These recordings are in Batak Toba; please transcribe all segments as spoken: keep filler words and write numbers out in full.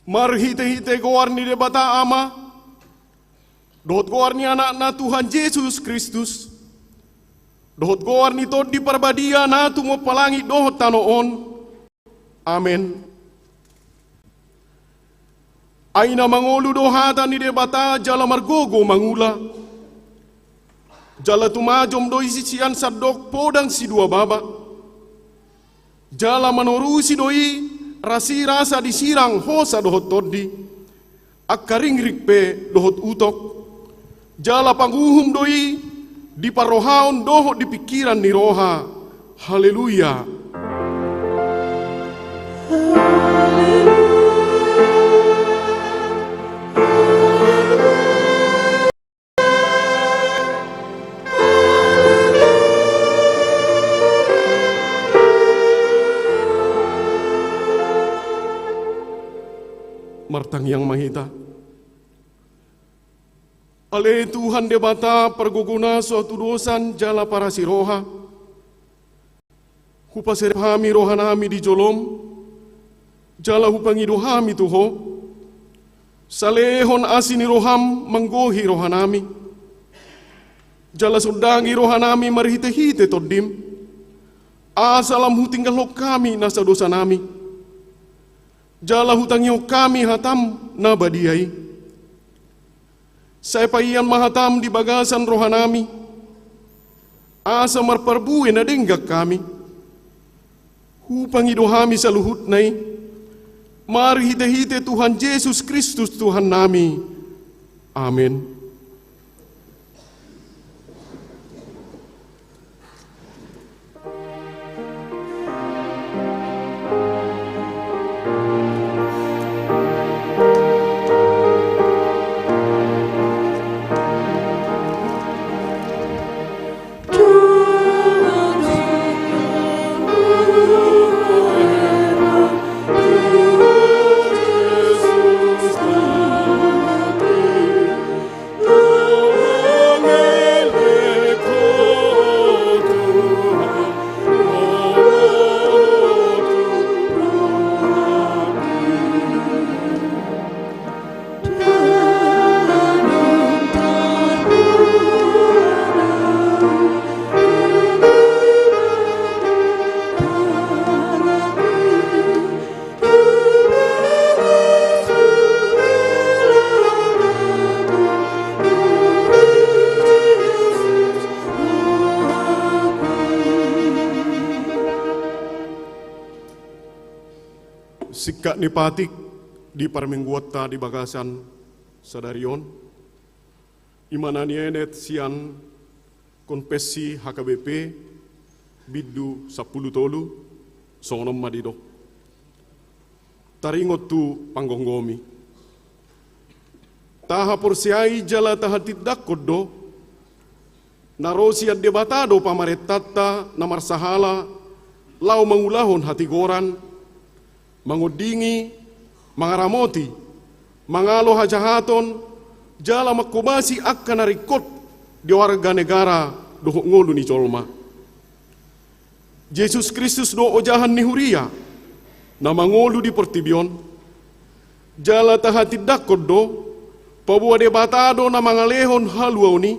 Marhite-hite goar ni Debata Ama, dohot goar ni Anakna Tuhan Jesus Kristus, dohot goar ni Tondi Parbadia na tumompa langit dohot tano on. Amen. Ai na mangolu do hata ni Debata jala margogo mangula. Jala tumajom do i sian sandok podang sidua baba. Jala manorusi do i rasirasa disirang hosa dohot tondi, angka ringring pe dohot utok. Jala panguhum do i di parrohaon dohot di pingkiran ni roha. Haleluya. Martangiang ma hita. Ale Tuhan Debata, pargogo na so hatudosan jala parasi roha, hupaserep hami rohanami di jolom, jala hupangido hami tu Ho. Salehon asi ni roham manggohi rohanami. Jala sondangi rohanami marhite-hite tondim, asa lam hutinggalhon hami nasa dosanami. Jala hutangihon hami hatam na badia i. Sai paian ma hatam di bagasan rohanami, asa marparbue na denggan hami. Hupangido hami saluhutna i, marhite-hite Tuhan Jesus Kristus Tuhannami. Amen. Singkat ni patik di parmingguonta di bagasan sadari on, i ma na nienet sian Konfessi H K B P bindu sampulu tolu, songon on ma didok. Taringot tu panggomgomi. Tahaporseai jala tahatindangkon do, na ro sian Debata do pamarentanta na marsahala laho mangulahon hatigoran, mangondingi, mangaramoti, mangalo hajahaton, jala manghobasi angka na ringkot di warga negara dohot ngolu ni jolma. Jesus Kristus do ojahan ni huria na mangolu di portibi on. Jala tahatindangkon do, paboa Debata do na mangalehon haluaon i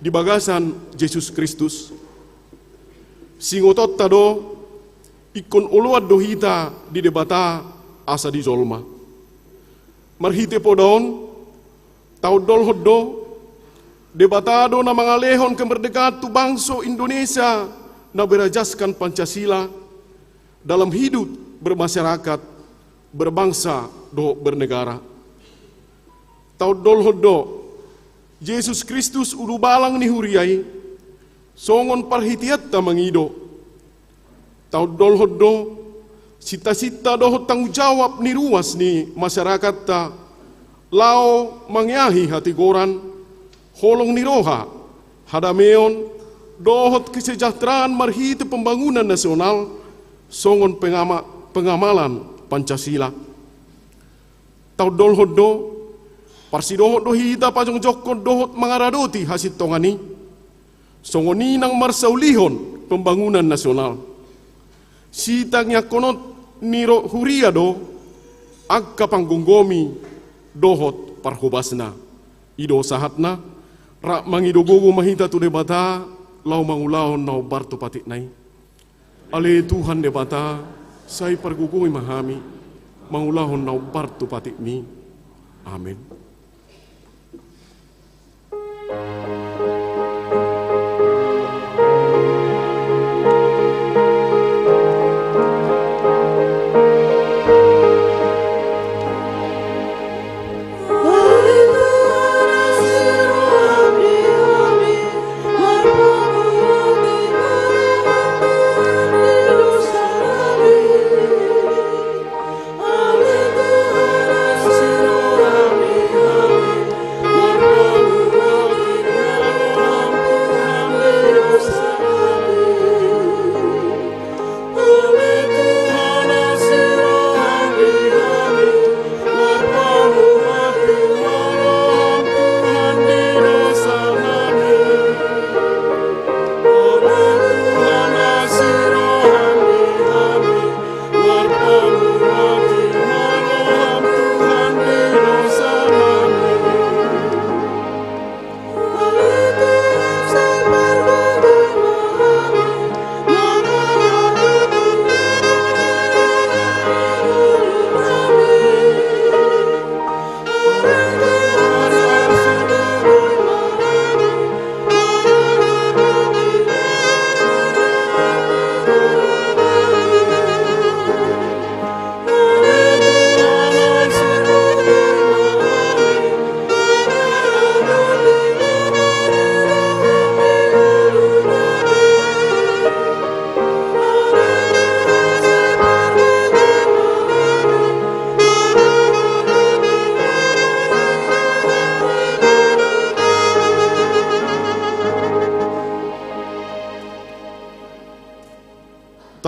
di bagasan Jesus Kristus. Singotonta do, ingkon oloan do hita di Debata asa dijolma. Marhite poda on, taondolhon do, Debata do na mangalehon kemerdekaan tu bangso Indonesia na berajaskan Pancasila dalam hidup bermasyarakat, berbangsa dohot bernegara. Taondolhon do, Jesus Kristus ulubalang ni huria i, songon parhiteanta mangido. Taondolhon do, sintasinta dohot tanggung jawab ni ruas ni masyarakatta, laho mangeahi hatigoran, holong ni roha, hadameon, dohot kesejahteraan marhite pembangunan nasional, songon pengama-, pengamalan Pancasila. Taondolhon do, parsidohot do hita pajongjongkon dohot mangaradoti hasintongan i, songon i nang marsaulihon pembangunan nasional. Sitangiangkonon ni ro-, huria do, angka panggomgomi dohot parhobasna. I do sahatna, rap mangido gogo ma hita tu Debata, laho mangulahon na hombar tu patikna i. Ale Tuhan Debata, sai pargogoi ma hami, mangulahon na hombar tu patikmi. Amen.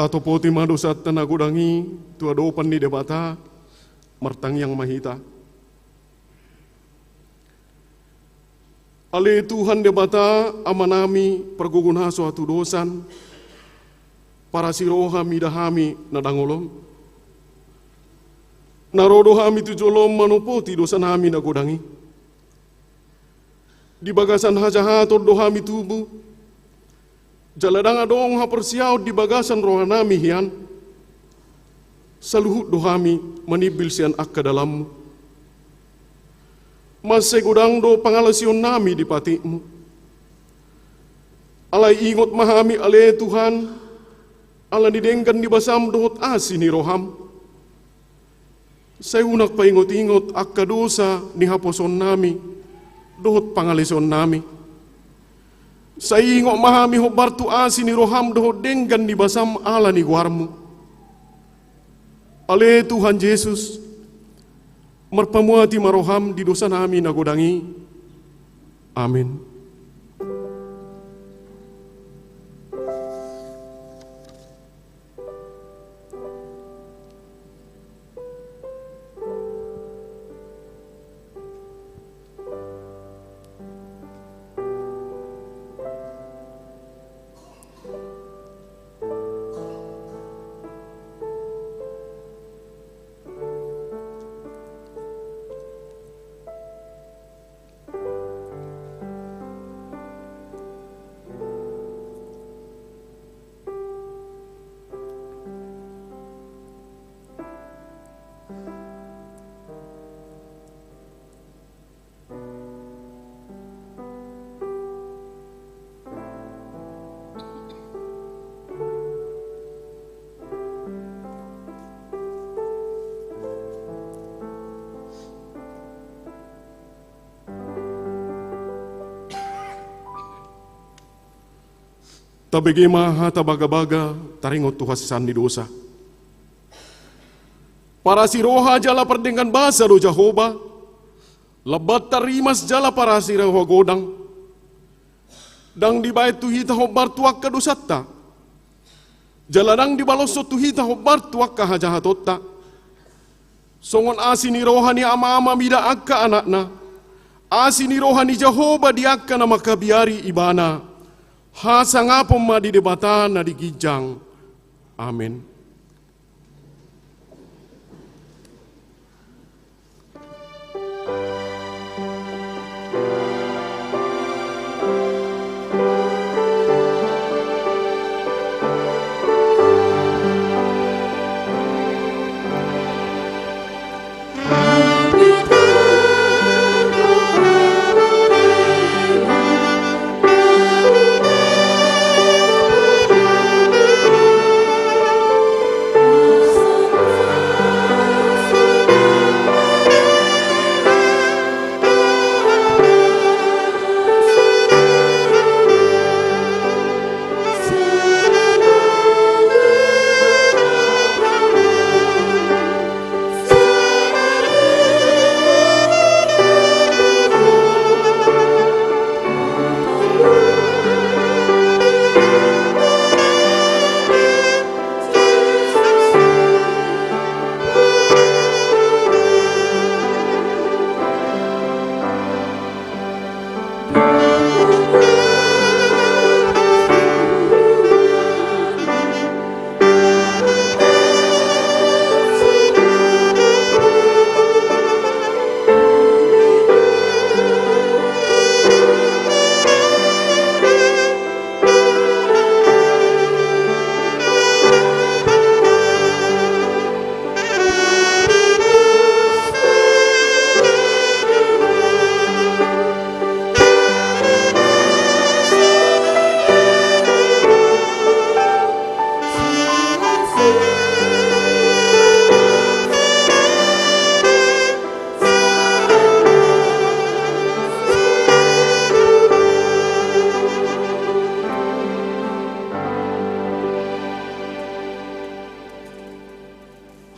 Tatopoti ma dosanta na godang i tu adopan ni Debata. Martangiang ma hita. Ale Tuhan Debata, Amanami, pargogo na so hatudosan, parasi roha mida hami na dangol on. Na ro do hami tu jolom manopoti dosanami na godang i. Di bagasan hajahaton do hami tubu, jala ndang adong haporseaon di bagasan rohanami hian. Saluhut do hami manimbil sian angka dalanmu. Mansai godang do pangalaosionnami di patikmu. Alai ingot ma hami ale Tuhan, ala ni denggan ni basam dohot asi ni roham. Sai unang paingot-ingot angka dosa ni haposoonnami dohot pangalaosionnami. Sai ingot ma hami hombar tu asi ni roham dohot denggan ni basam ala ni goarmu. Ale Tuhan Jesus, marpamuati ma roham di dosanami na godang i. Amen. Tabege ma hata bagabaga taringot tu hasesaan ni dosa. Parasi roha jala pardenggan basa do Jahowa, lambat tarrimas jala parasi roha godang. Ndang dibaen tu hita hombar tu angka dosanta. Jala ndang dibaloshon tu hita hombar tu angka hajahatonta. Songon asi ni roha ni ama-ama mida angka anakna, asi ni roha ni Jahowa di angka na mangkabiari ibana. Hasangapon ma di Debata na di ginjang. Amen.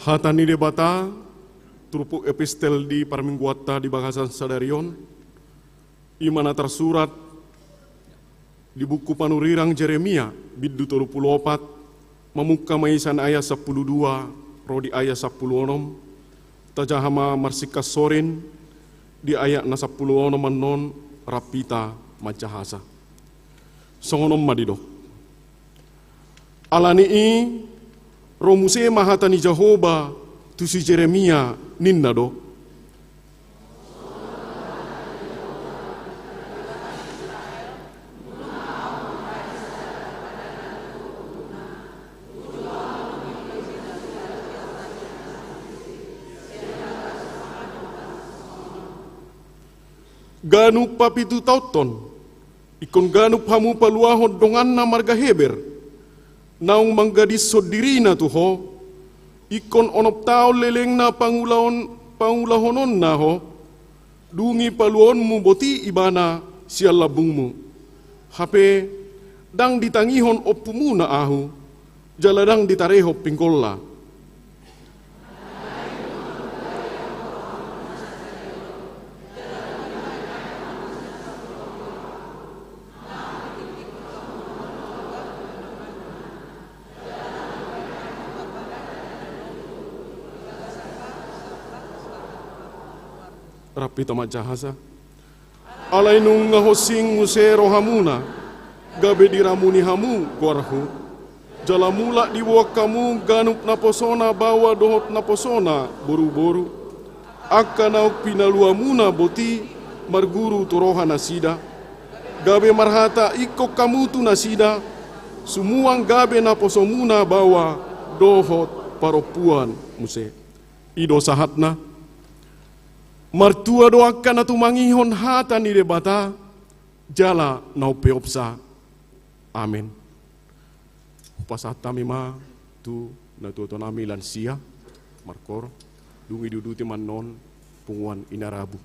Hata ni Debata, turpuk epistel di parmingguanta di bagasan sadari on, i ma na tarsurat di buku panurirang Jeremia, bindu tolu pulu opat, mamungka ma i sian ayat sampulu dua ro di ayat sampulu onom, tajaha ma marsingkat sorin di ayat na sampulu onom annon rap hita manjahasa. Songon on ma didok. Ala ni i, ro muse ma hata ni Jahowa tu si Jeremia, ninna do: Ganup papitutaonhon, ingkon ganup hamu paluahon donganna marga Heber, naung manggadishon dirina tu ho, ingkon onom taon lelengna pangulaon, pangulahononna ho, dung i paluaonmu boti ibana sian lambungmu. Hape ndang ditangihon ompumuna ahu, jala ndang ditarehon pinggolna. Rap hita manjahasa. Alai nunga honsing muse rohamuna, gabe diramuni hamu goarhu. Jala mulak diboan hamu ganup naposona baoa dohot naposona boruboru, angka naung pinaluamuna boti marguru tu roha nasida, gabe marhata ingkon hamu tu nasida, sumuang gabe naposomuna baoa dohot parompuan muse. I do sahatna. Martua do angka na tumangihon hata ni Debata, jala na umpeopsa. Amen. Hupasahat hami ma tu natuatuanami lansia, markoor, dung i diuduti ma annon punguan Inarabu.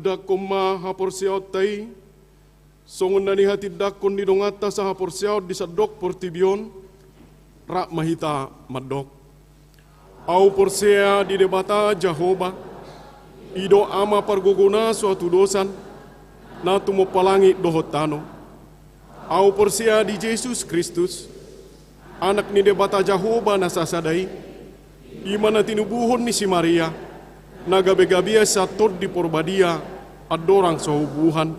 Tindanghon ma haporseaonta i, songon na nihatindanghon ni donganta sahaporseaon di sandok portibi on. Rap ma hita mandok. Ahu porsea di Debata Jahowa, i do Ama pargogona so hatudosan, na tumompa langit dohot tano. Ahu porsea di Jesus Kristus, Anak ni Debata Jahowa na sasada i, i ma na tinubuhon ni si Maria, na gabe-gabean sian Tondi Porbadia, andorang so haubuhan.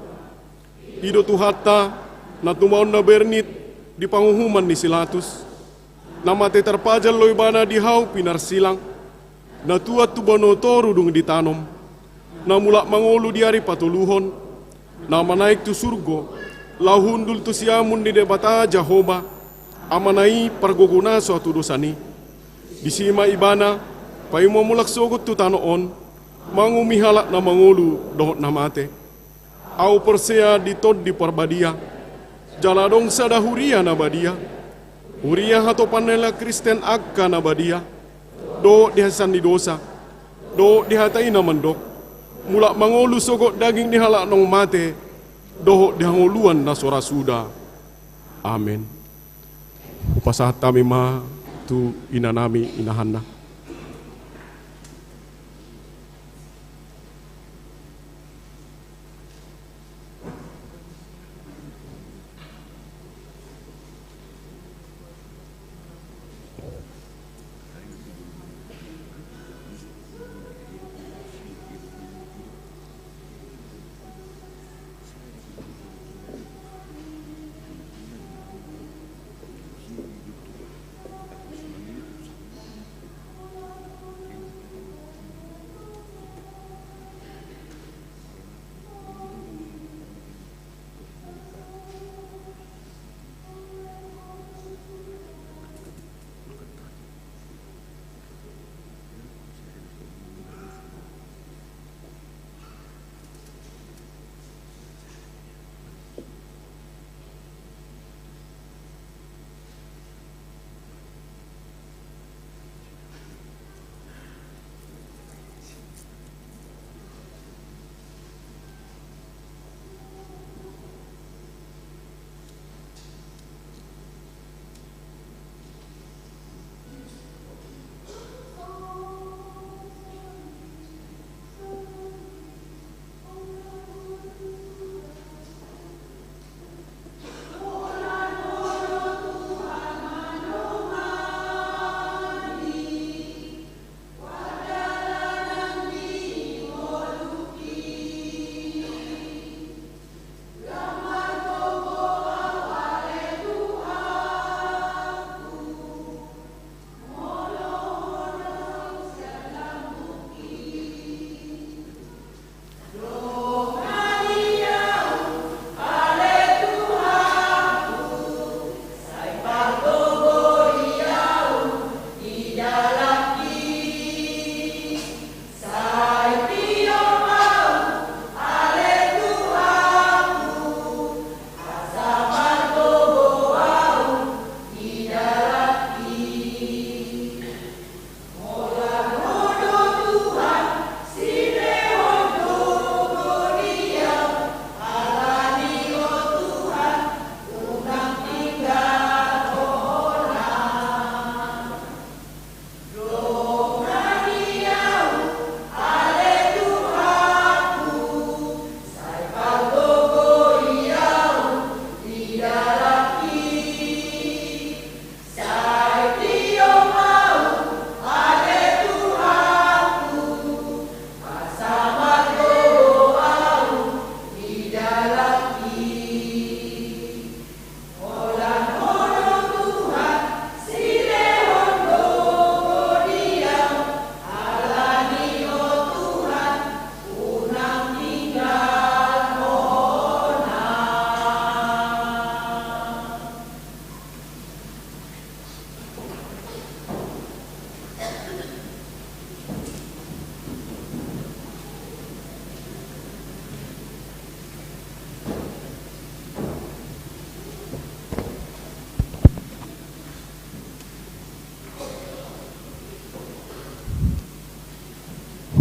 I do Tuhanta, na tumaon na bernit di panguhuman ni si Latus, na mate tarpajal do ibana di hau pinarsilang, na tuat tu banua toru dung ditanom, na mulak mangolu di ari patoluhon, na manaek tu surgo, laho hundul tu siamun ni Debata Jahowa, Amana i pargogona so hatudosan i. Disi ma ibana paima mulak sogot tu tano on, manguhumi halak na mangolu dohot na mate. Ahu porsea di Tondi Porbadia, jala adong sada huria na badia, huria hatopan ni halak Kristen angka na badia, dohot di hasesaan ni dosa, dohot di hata i na mandok, mulak mangolu sogot daging ni halak naung mate, dohot di hangoluan na so ra suda. Amen. Hupasahat hami ma tu inanami, inahanna.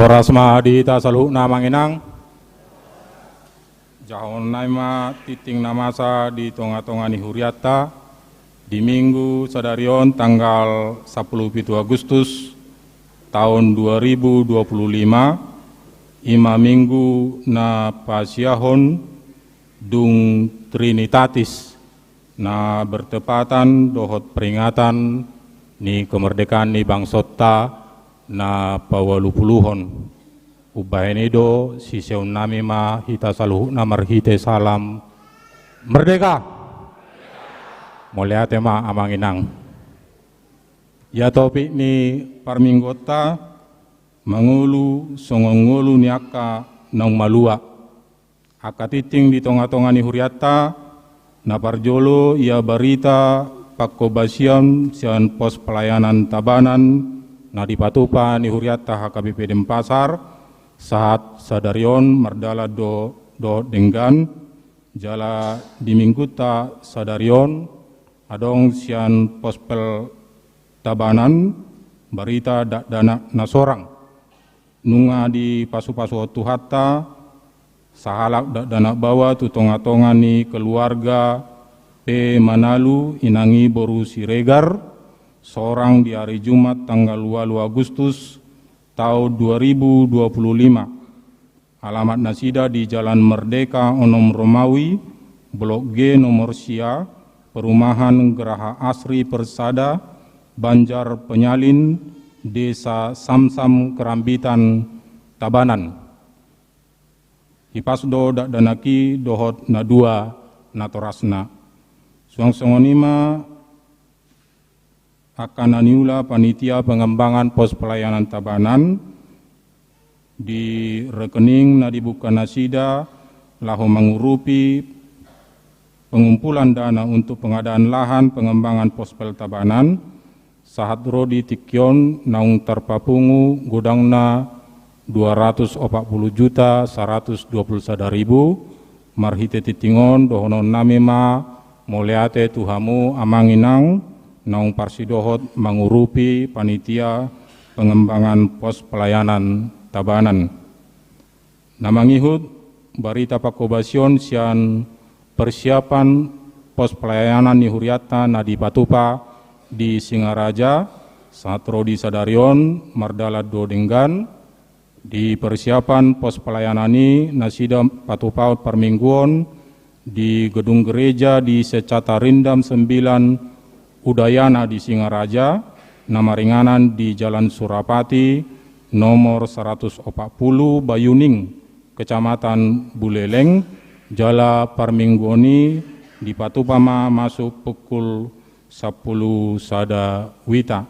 Horas ma di hita saluhutna amang inang. Jahon nai ma tinting na masa di tonga-tonga ni hurianta di minggu sadari on tanggal sampulu pitu Agustus taon dua ribu dua puluh lima, i ma minggu na pasiahon dung Trinitatis, na bertepatan dohot peringatan ni kemerdekaan ni bangsonta na paualu puluhon. Umbahen i do siseon nami ma hita saluhutna marhite salam merdeka. Mauliate ma amang inang. Ia topik ni parmingguonta mangolu songon ngolu ni angka naung malua. Angka tinting di tonga-tonga ni hurianta, na parjolo ia barita pangkobasion sian pos pelayanan Tabanan na dipatupa ni hurianta H K B P Denpasar, sahat sadari on mardalan do dohot denggan, jala di minggunta sadari on adong sian Pospel Tabanan barita dakdanak na sorang. Nunga dipasu-pasuhon Tuhanta sahalak dakdanak baoa tu tonga-tonga ni keluarga P Manalu, inang i boru Siregar, sorang di ari Jumat tanggal ualu Agustus taon dua ribu dua puluh lima. Alamat nasida di Jalan Merdeka onom Romawi, Blok G nomor sia, Perumahan Geraha Asri Persada, Banjar Penyalin, Desa Samsam Kerambitan, Tabanan. Hipas do dakdanak i dohot na dua natorasna. Suang songon i ma angka na niula panitia pengembangan pos pelayanan Tabanan di rekening na dibuka nasida laho mangurupi pengumpulan dana untuk pengadaan lahan pengembangan Pospel Tabanan, sahat ro di tingki on naung tarpapungu godangna dua ratus opat puluh juta saratus dua puluh sada ribu. Marhite tinting on dohonon nami ma mauliate tu hamu amang inang naung parsidohot mangurupi panitia pengembangan pos pelayanan Tabanan. Na mangihut barita pangkobasion sian persiapan pos pelayanan ni hurianta na dipatupa di Singaraja, sahat ro di sadari on mardalan do denggan. Di persiapan pos pelayanan i nasida patupahon parmingguon di gedung gereja di Secata Rindam sembilan Udayana di Singaraja, na maringanan di Jalan Surapati nomor saratus opat puluh Bayuning, Kecamatan Buleleng, jala parmingguon i dipatupa ma masuk pukul sampulu sada wita.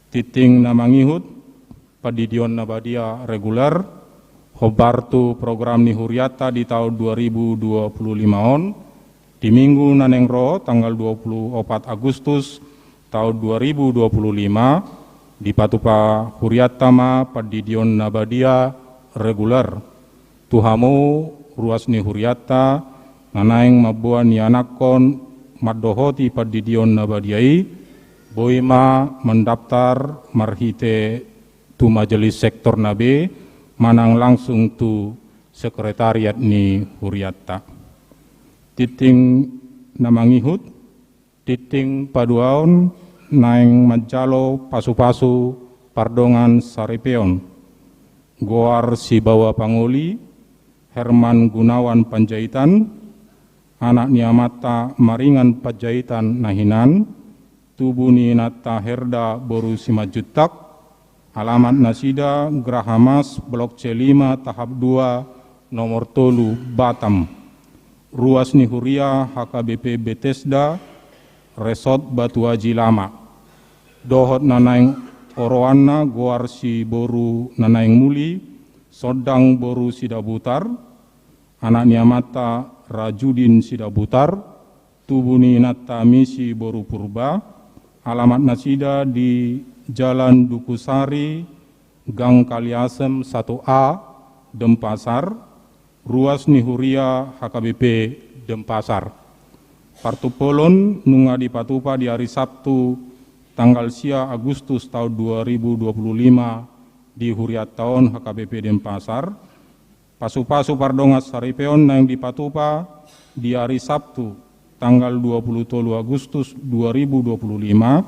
Tinting na mangihut, pandidion na badia reguler, hombar tu program ni hurianta di taon dua ribu dua puluh lima on, di minggu na naeng ro tanggal dua puluh opat Agustus taon dua ribu dua puluh lima, dipatupa hurianta ma pandidion na badia reguler. Tu hamu ruas ni hurianta na naeng mamboan ianakhon mandohoti pandidion na badia i, boi ma mandaptar marhite tu majelis sektor na be manang langsung tu sekretariat ni hurianta. Tinting na mangihut, tinting paduaon naeng manjalo pasu-pasu pardongan saripeon. Goar sibaoa pangoli, Herman Gunawan Panjaitan, anak ni amanta Maringan Panjaitan na hinan, tubu ni inanta Herda boru Simanjuntak, alamat nasida Grahamas Blok C lima tahap dua nomor tolu Batam. Ruas ni huria H K B P Betesda, Resort Batu Aji Lama. Dohot na naeng oroanna goar si boru na naeng muli, Sondang boru Sidabutar, anak ni amanta Rajudin Sidabutar, tubu ni inanta Misi boru Purba, alamat nasida di Jalan Dukusari, Gang Kaliasem satu A, Denpasar, ruas ni huria H K B P Denpasar. Partumpolon nunga dipatupa di ari Sabtu tanggal sia Agustus taon dua ribu dua puluh lima di hurianta on H K B P Denpasar, Pasu-pasu pardongansaripeon naeng dipatupa di ari Sabtu, tanggal dua puluh tolu Agustus dua ribu dua puluh lima,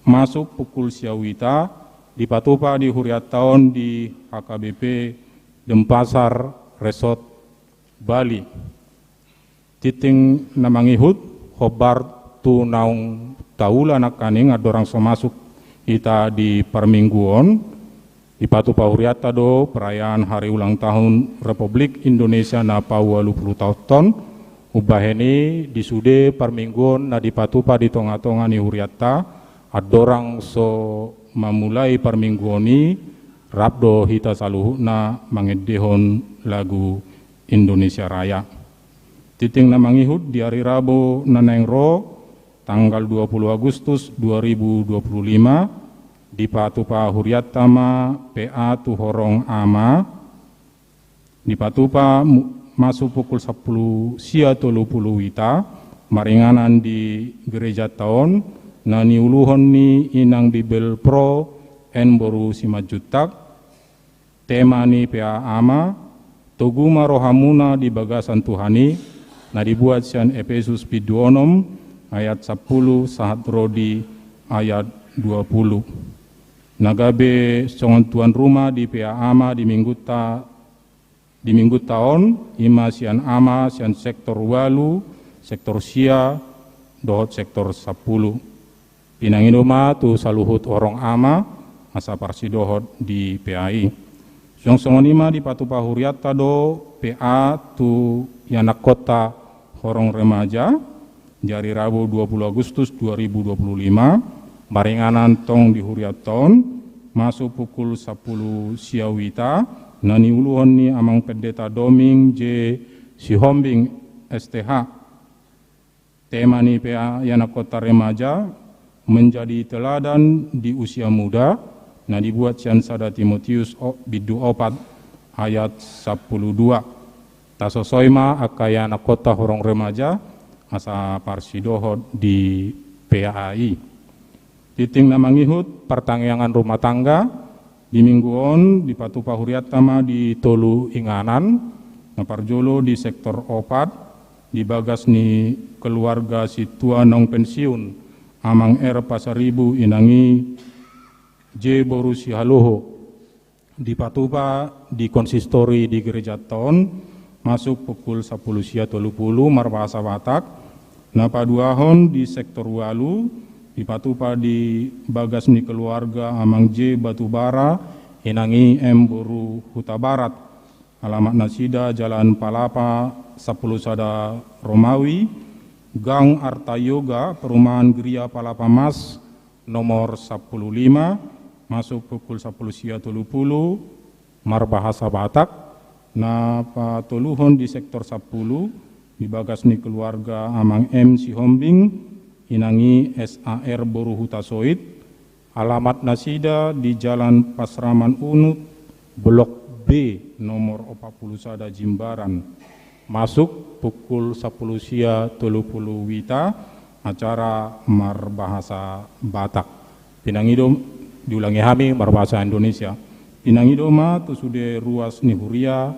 masuk pukul sia wita, dipatupa di hurianta on di H K B P Denpasar Resort Bali. Tingting na mangihut, hombar tu naung taula nangkaning andorang so masuk hita di parmingguon, dipatupa hurianta do perayaan hari ulang tahun Republik Indonesia na paualu pulu taon on. Umbahen i, di sude parmingguon na dipatupa di tonga-tonga ni hurianta, andorang so mamulai parmingguon i, rap do hita saluhutna mangendehon lagu Indonesia Raya. Tingting na mangihut, di ari Rabu na naeng ro, tanggal dua puluh Agustus dua ribu dua puluh lima, dipatupa hurianta ma P A tu horong ama, dipatupa mu-, masuk pukul sampulu sia tolu pulu wita, maringanan di gerejanta on, na niuluhon ni Inang Bibelvrouw N Boru Simanjuntak. Tema ni P A ama, Togu ma rohamuna di bagasan Tuhan i, na dibuat sian Epesus bindu onom ayat sampulu sahat ro di ayat dua pulu. Na gabe songon tuan rumah di P A ama di minggunta, di minggunta on, i ma sian ama sian sektor ualu, sektor sia, dohot sektor sampulu. Pinangido ma tu saluhut horong ama, asa parsidohot di P A i. Suang songon i ma dipatupa hurianta do P A tu ianakkonta horong remaja, di ari Rabu dua puluh Agustus dua ribu dua puluh lima, maringanan tong di hurianta on, masuk pukul sampulu sia wita, na niuluhon ni Amang Pendeta Doming J Sihombing, S T H. Tema ni P A ianakkonta remaja, Menjadi Teladan di Usia Muda, na dibuat sian sada Timotius o-, bindu opat ayat sampulu dua. Tasosoi ma angka ianakkonta horong remaja, asa parsidohot di P A i. Tingting na mangihut, partangiangan rumah tangga, di minggu on dipatupa hurianta ma di tolu inganan, na parjolo di sektor opat, di bagas ni keluarga sintua naung pensiun, Amang R Pasaribu, inang i J Boru Sihaloho, dipatupa di konsistori di gerejanta on, masuk pukul sampulu sia tolu pulu marbahasa Batak. Na paduahon di sektor ualu, dipatupa di bagas ni keluarga Amang J Batubara, inang i M Boru Hutabarat. Alamat nasida Jalan Palapa sampulu sada Romawi, Gang Arta Yoga, Perumahan Gria Palapa Mas, nomor sampulu lima, masuk pukul sampulu sia tolu pulu, marbahasa Batak. Na patoluhon di sektor sampulu, di bagas ni keluarga Amang M Sihombing, inang i S A R Boru Hutasoit, alamat nasida di Jalan Pasraman Unut, Blok B, nomor opat pulu sada Jimbaran. Masuk pukul sampulu sia tolu pulu wita, acara marbahasa Batak. Pinangido, diulangi hami, marbahasa Indonesia. Pinangido ma tu sude ruas ni huria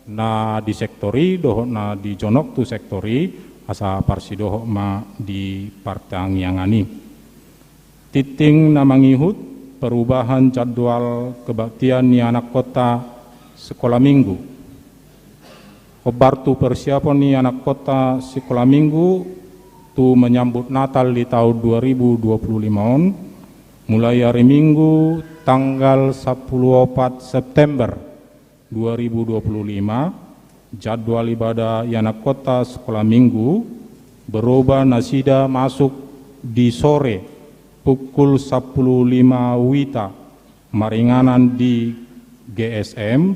na di sektor i dohot na di jonok tu sektor i, asa parsidohot ma di partangiangan i. Tingting na mangihut, perubahan jadwal kebaktian ni anakkonta sekolah minggu. Hombar tu persiapan ni anakkonta sekolah minggu tu menyambut Natal di tahun dua ribu dua puluh lima on, mulai ari Minggu tanggal sampulu opat September dua ribu dua puluh lima, jadwal ibadah ianakkonta sekolah minggu berubah, nasida masuk di sore pukul sampulu lima wita, maringanan di G S M,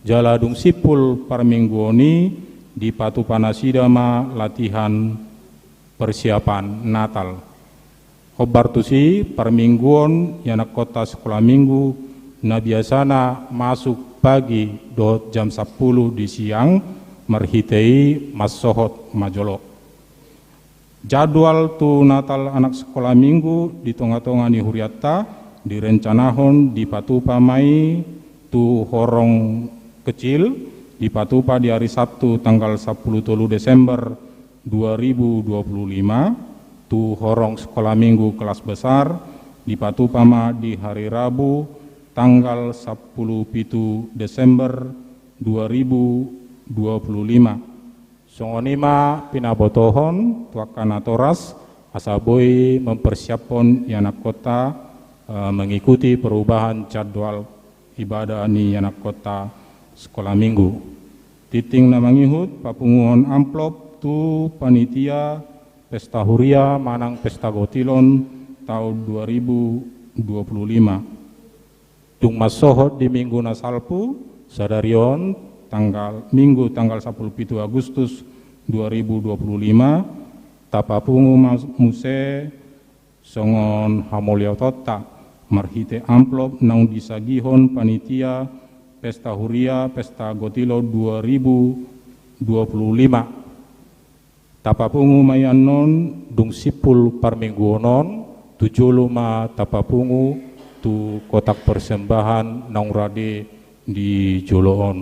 jala dung simpul parmingguon i dipatupa nasida ma latihan persiapan Natal. Hombar tusi, parmingguon ianakkonta sekolah minggu na biasana masuk pagi dohot jam sampulu di siang, marhite i mansohot ma jolo. Jadwal tu Natal anak sekolah minggu di tonga-tonga ni hurianta direncanahon dipatupa ma i tu horong kecil, dipatupa di hari Sabtu tanggal sampulu tolu Desember dua ribu dua puluh lima, tu horong sekolah minggu kelas besar, dipatupa ma di hari Rabu tanggal sampulu pitu Desember dua ribu dua puluh lima. Songon i ma pinabotohon tu angka natoras, asa boi mempersiaphon ianakkonta, eh, mengikuti perubahan jadwal ibadah ni ianakkonta sekolah minggu. Tingting na mangihut, papunguhon amplop tu panitia pesta huria manang pesta gotilon taon dua ribu dua puluh lima. Dung mansohot di minggu na salpu, sadari on, tanggal, minggu tanggal sampulu pitu Agustus dua ribu dua puluh lima, tapapungu ma muse songon hamauliateonta marhite amplop naung disagihon panitia pesta huria pesta gotilon dua ribu dua puluh lima. Tapapungu ma i annon, dung simpul parmingguon on, tu jolo ma tapapungu tu kotak persembahan naung rade di jolo on.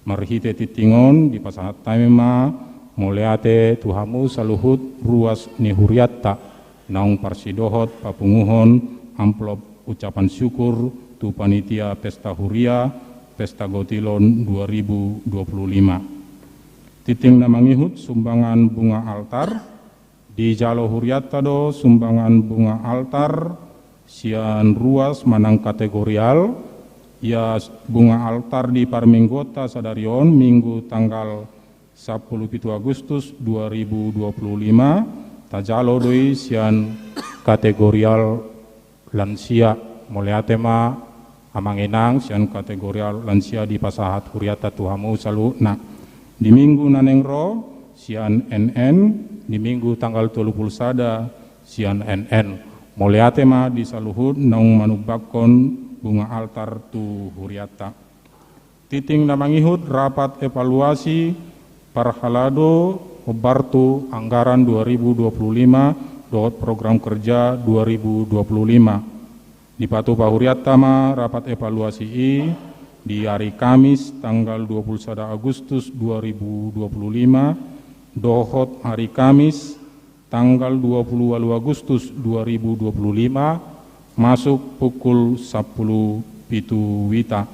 Marhite tingting on, dipasahat hami ma mauliate tu hamu saluhut ruas ni hurianta, naung parsidohot papunguhon amplop ucapan syukur tu panitia pesta huria, pesta gotilon dua ribu dua puluh lima. Tingting na mangihut, sumbangan bunga altar. Dijalo hurianta do sumbangan bunga altar sian ruas manang kategorial. Ia bunga altar di parmingguonta sadari on, minggu tanggal sampulu pitu Agustus dua ribu dua puluh lima, tajalo do i sian kategorial lansia. Mauliate ma amang inang sian kategorial lansia, dipasahat hurianta tu hamu saluhutna. Di minggu na naeng ro sian N N, di minggu tanggal tolu pulu sada sian N N. Mauliate ma di saluhut naung manumbakkon bunga altar tu hurianta. Tingting na mangihut, rapat evaluasi parhalado hombar tu anggaran dua ribu dua puluh lima dohot program kerja dua ribu dua puluh lima. Dipatupa hurianta ma rapat evaluasi i di hari Kamis tanggal dua pulu sada Agustus dua ribu dua pulu lima dohot hari Kamis tanggal dua pulu ualu Agustus dua ribu dua pulu lima, masuk pukul sampulu pitu wita.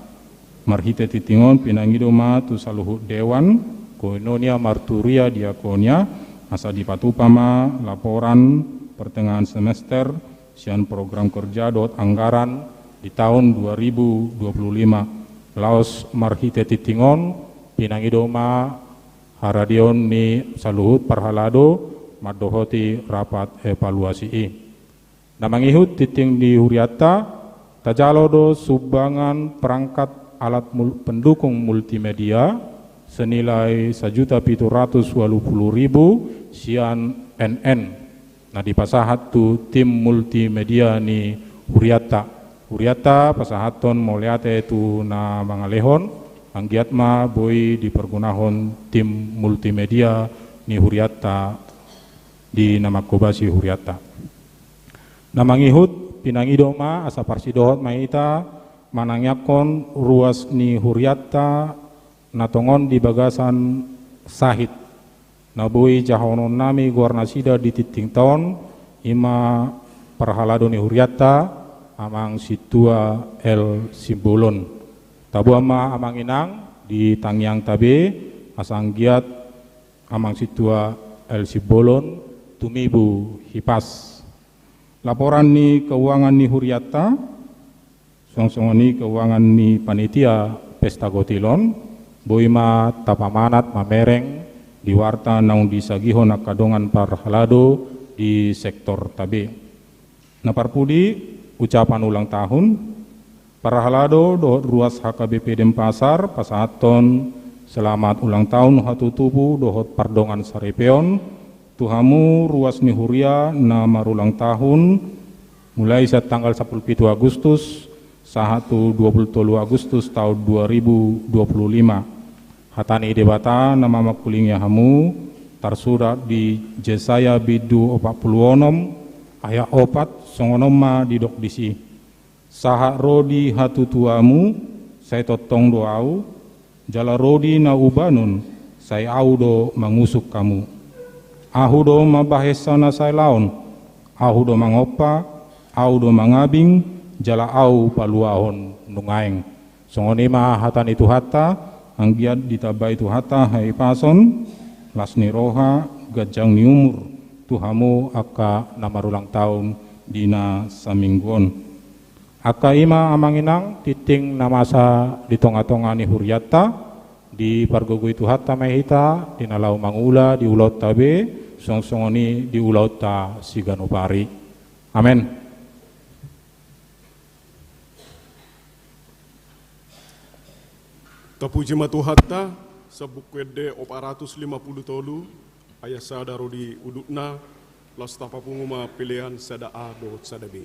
Marhite tingting on pinangido ma tu saluhut dewan, koinonia, marturia, diakonia, asa dipatupa ma laporan pertengahan semester sian program kerja dohot anggaran di taon dua ribu dua pulu lima. Laos marhite tingting on pinangido ma haradeon ni saluhut parhalado mandohoti rapat evaluasi i. Na mangihut, tingting di hurianta, tajalo do sumbangan perangkat alat mul-, pendukung multimedia senilai sajuta pitu ratus ualu pulu ribu sian N N. Na dipasahat tu tim multimedia ni hurianta. Hurianta pasahathon mauliate tu na mangalehon, anggiat ma boi dipergunahon tim multimedia ni hurianta di na manghobasi hurianta. Na mangihut, pinangido ma asa parsidohot ma hita manangiangkon ruas ni hurianta na tongon di bagasan sahit na boi jahaononnami goarnasida di tingtingta on, i ma parhalado ni hurianta, Amang Sintua L Simbolon. Taboan ma amang inang di tangiangta be, asa anggiat Amang Sintua L Simbolon tumibu hipas. Laporan ni keuangan ni hurianta, songon i keuangan ni panitia pesta gotilon, boi ma tapamanat mamereng di warta naung disagihon angka dongan parhalado di sektorta be. Na parpudi, ucapan ulang tahun. Parhalado dohot ruas H K B P Denpasar pasahathon selamat ulang tahun hatutubu dohot pardongan saripeon tu hamu ruas ni huria na marulang tahun, mulai sian tanggal sampulu pitu Agustus sahat tu dua pulu tolu Agustus taon dua ribu dua pulu lima. Hata ni Debata na mamangkulingi hamu tarsurat di Jesaya bindu opat pulu onom ayat opat, songon on ma didok disi: Sahat ro di hatutuamu, sai tongtong do Ahu, jala rodi na ubanon, sai Ahu do mangusuk hamu. Ahu do mambahensa na sai laon, Ahu do mangompa, Ahu do mangabing, jala Ahu paluahon nungaeng. Songon i ma hata ni Tuhanta. Anggiat ditambai Tuhanta hahipason, las ni roha, ganjang ni umur tu hamu angka na marulang taon di na saminggu on. Angka i ma, amang inang, tingting na masa di tongatonga ni hurianta. Dipargogoi Tuhanta ma hita di na laho mangula di ulaonta be, songon i di ulaonta siganup ari. Amen. Tapuji ma Tuhanta. Sambungku ende opat ratus lima puluh tolu, ayat sada ro di udutna. Laos tapapungu ma pelean sada A dohot sada B.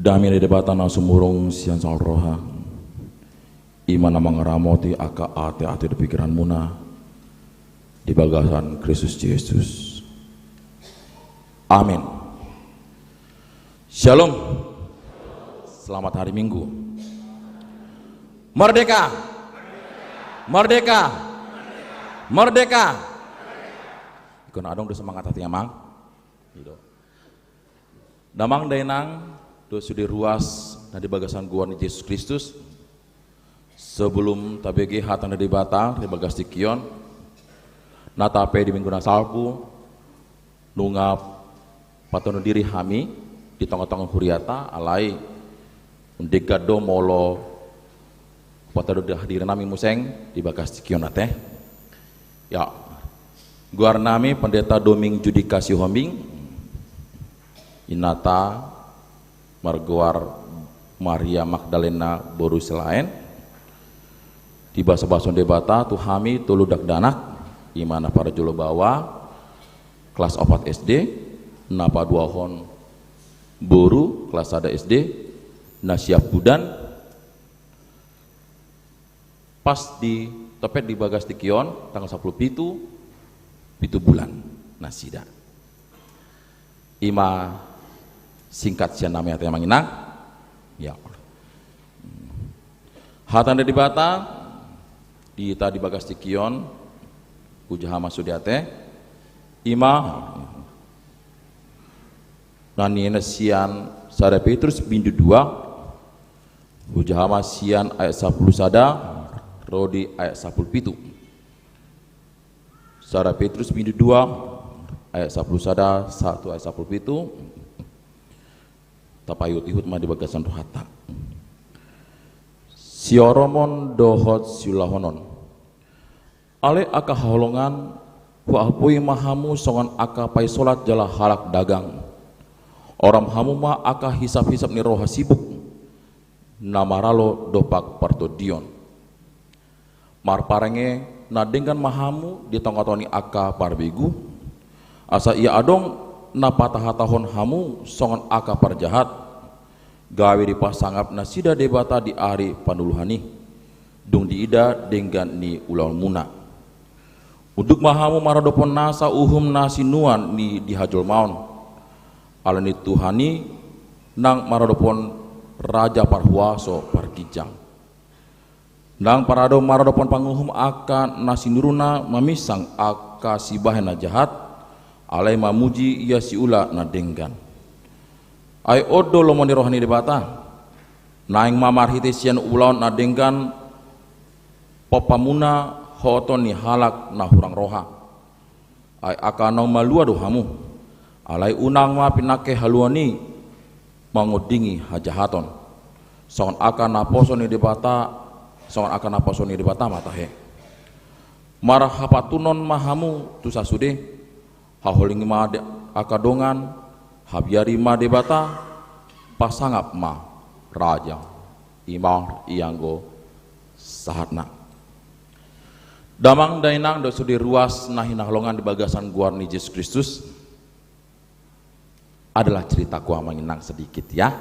Dame ni Debata na sumurung sian saluhut roha, i ma na mangaramoti angka ateate dohot pikiranmuna di bagasan Kristus Jesus. Amin. Shalom. Selamat hari Minggu. Merdeka. Merdeka. Merdeka. Ingkon adong do semangat hati, Amang. Gitu. Damang dainang dohot sude ruas na di bagasan goar ni Jesus Kristus. Sebelum tabege hata ni Debata di bagas tingki on, na tape di minggu na salpu, nunga patondong diri hami di tongatonga huriata, alai undenggan do molo patondong diri nami muse di bagas tingki on ate. Ya, goar nami Pendeta Doming Judika Sihombing, inanta margoar Maria Magdalena boru Silaen. Dibasabashon Debata tu hami tolu dakdanak, i ma na parjolo baoa, kelas opat S D, na paduahon boru, kelas sada S D, na siampudan, pas di, topet di bagas tingki on, tanggal sampulu pitu, pitu bulan nasida. I ma singkat sian nami ate, Amang Inang. Ya. Hata ni Debata di hita di bagas tingki on, hujaha ma sude ate. I ma na nian sian sada Petrus bindu dua, hujaha ma sian ayat sampulu sada ro di ayat sampulu pitu. Sada Petrus bindu dua ayat sampulu sada sahat tu ayat sampulu pitu. Tapaihutihut ma di bagasan rohanta. Sioromon dohot siulahonon. Ale angka haholongan, huapui ma hamu songon angka paisolat jala halak dagang. Orom hamu ma angka hisaphisap ni roha sibuk, na maralo dompak partondion. Marparange na denggan ma hamu di tongatonga ni angka parbegu, asa ia adong na patahatahon hamu songon angka parjahat, gabe dipasangap nasida Debata di ari panoluhan i, dung diida denggan ni ulaonmuna. Unduk ma hamu maradophon nasa uhum na sinuan ni di hajolmaon, ala ni Tuhan i nang maradophon raja parhuaso parginjang. Nang parado maradophon panguhum angka na sinuruna maminsang angka sibahen na jahat, alai mamuji ia siula na denggan. Ai on do lomo ni roha ni Debata, naeng ma marhite sian ulaon na denggan pompamuna hoton ni halak na hurang roha. Ai angka naung malua do hamu, alai unang ma pinangke haluaon i mangondingi hajahaton. Songon angka naposo ni Debata, songon angka naposo ni Debata ma tahe. Marhapantunon ma hamu tu sasude, haholongi ma de-, angka dongan, habiari ma Debata, pasangap ma raja. I ma ianggo sahatna. Damang dainang dohot sude ruas na hinaholongan di bagasan goar ni Jesus Kristus. Adalah ceritaku, Amang Inang, sedikit ya.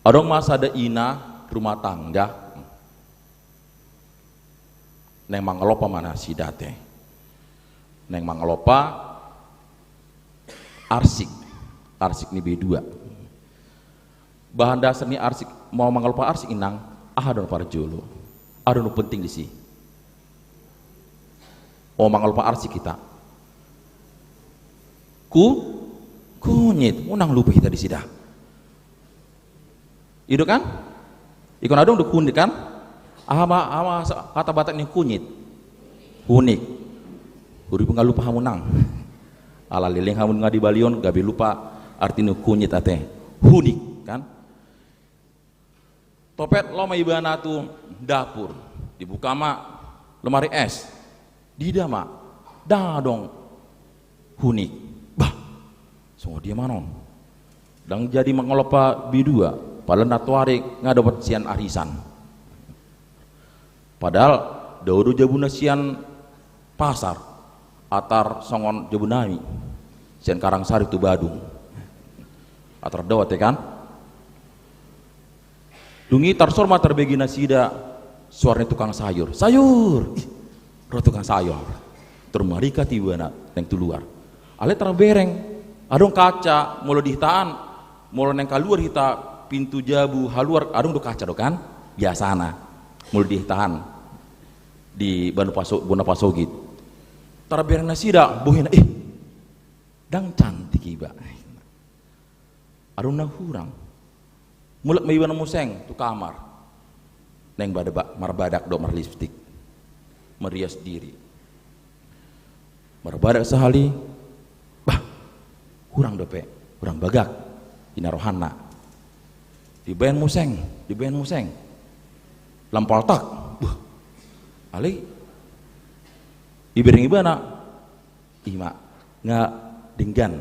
Adong ma sada ina rumah tangga naeng mangalompa ma nasida ate. Naeng mangalompa arsik, arsik ni B dua. Bahan dasar ni arsik, mau mangalompa arsik, Inang, aha do na parjolo? Aha do na penting disi? Mau mangalompa arsik hita. Ku, kunyit, unang lupa hita disi da. I do kan? Ingkon adong do kunyit kan? Aha ma, aha ma sa-, hata Batak ni kunyit? Hunik. Huripu nga lupa hamu nang. Ala leleng hamu nga di Bali on, gabe lupa arti ni kunyit ate. Hunik kan? Topet laho ma ibana tu dapur, dibuka ma lemari es, diida ma, ndang adong hunik. Bah, songon dia ma on? Ndang jadi mangalompa B dua, padahal nantoari nga dapot sian arisan. Padahal dao do jabuna sian pasar, atar songon jabu nami, sian Karangsari tu Badung. Ator dohot, ya kan? Dung i tarsor ma tarbege nasida suara ni tukang sayur. Sayur! Ih, ro tukang sayur. Tor marrikat ibana naeng tu luar. Alai tarbereng. Adong kaca, molo di hita an, molo naeng kaluar hita pintu jabu haluar, adong do kaca do kan? Biasana. Molo di hita an. Di bona paso-, bona pasogit. Tarbereng nasida, bohena, ih, ndang cantik iba. Adong na hurang. Mulak ma ibana muse tu kamar. Naeng bada-, ba-, marbadak dohot marlipstik. Marias diri. Marbadak sahali. Bah. Hurang dope. Hurang bagak. Inna rohana. Dibaen muse. Dibaen muse. Lam poltak. Buh. Alai. Dibereng ibana. Ima. Nga denggan.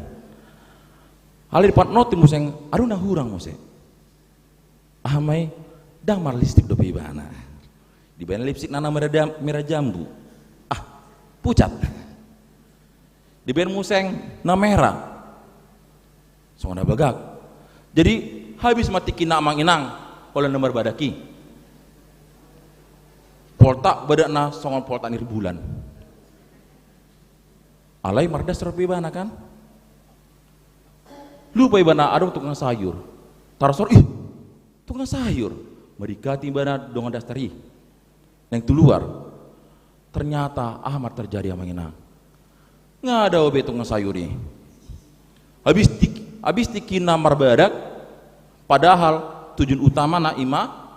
Alai dipaingot-ingot muse, adong na hurang muse. Aha ma i, ndang marlipstik dope ibana. Dibaen lipstik na, na mera-, mera jambu. Ah, pucat. Dibaen muse na mera. Songon na bagak. Jadi, habis ma tingkina amang inang, holan na marbadak i. Poltak badakna songon poltak ni bulan. Alai mardaster dope ibana kan? Lupa ibana adong tukang sayur. Tarsor, ih, tukang sayur. Marrikat ibana dongan daster i. Naeng tu luar. Ternyata, aha ma terjadi amang inang? Nga dao be tukang sayur i. Habis tingki-, habis tingkina marbadak, padahal tujuan utamana ima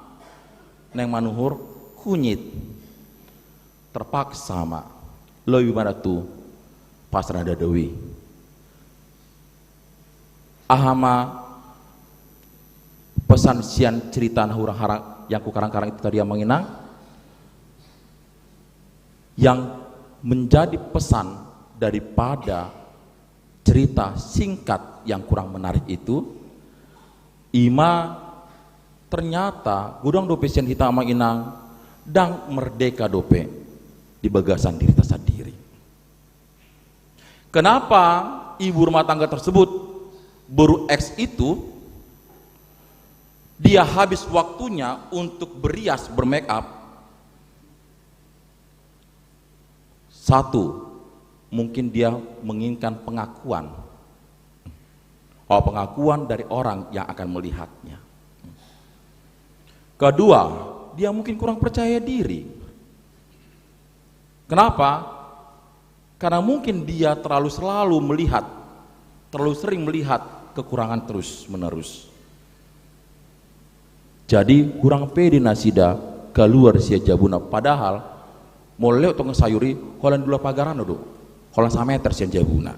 naeng manuhor kunyit. Terpaksa ma lobi ibana tu pasar na dao i. Aha ma pesan sian cerita na hurang-hurang yang kukarang-karang itu tadi amang inang? Yang menjadi pesan daripada cerita singkat yang kurang menarik itu, ima ternyata godang dope sian hita amang inang ndang merdeka dope di bagasan dirita sandiri. Kenapa ibu rumah tangga tersebut, boru X itu, dia habis waktunya untuk berias, bermake up? Satu, mungkin dia menginginkan pengakuan. Oh, pengakuan dari orang yang akan melihatnya. Kedua, dia mungkin kurang percaya diri. Kenapa? Karena mungkin dia terlalu selalu melihat, terlalu sering melihat kekurangan terus-menerus. Jadi, hurang pede nasida kaluar sian jabuna, padahal molo lewat tukang sayur i, holan dua pagaran do, holan sameter sian jabuna.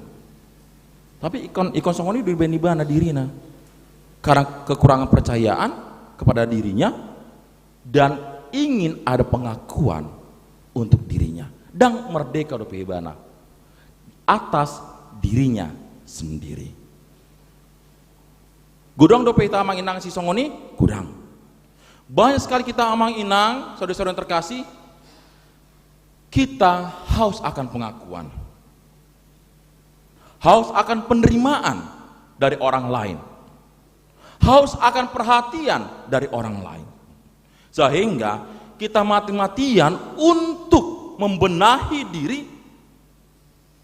Tapi ingkon, ingkon songon i do dibaen ibana dirina. Karena kekurangan percayaan kepada dirinya dan ingin ada pengakuan untuk dirinya. Ndang merdeka dope ibana atas dirinya sendiri. Godang dope hita amang inang sisongon i? Godang. Banyak sekali kita amang inang, saudara-saudara yang terkasih, kita haus akan pengakuan. Haus akan penerimaan dari orang lain. Haus akan perhatian dari orang lain. Sehingga kita mati-matian untuk membenahi diri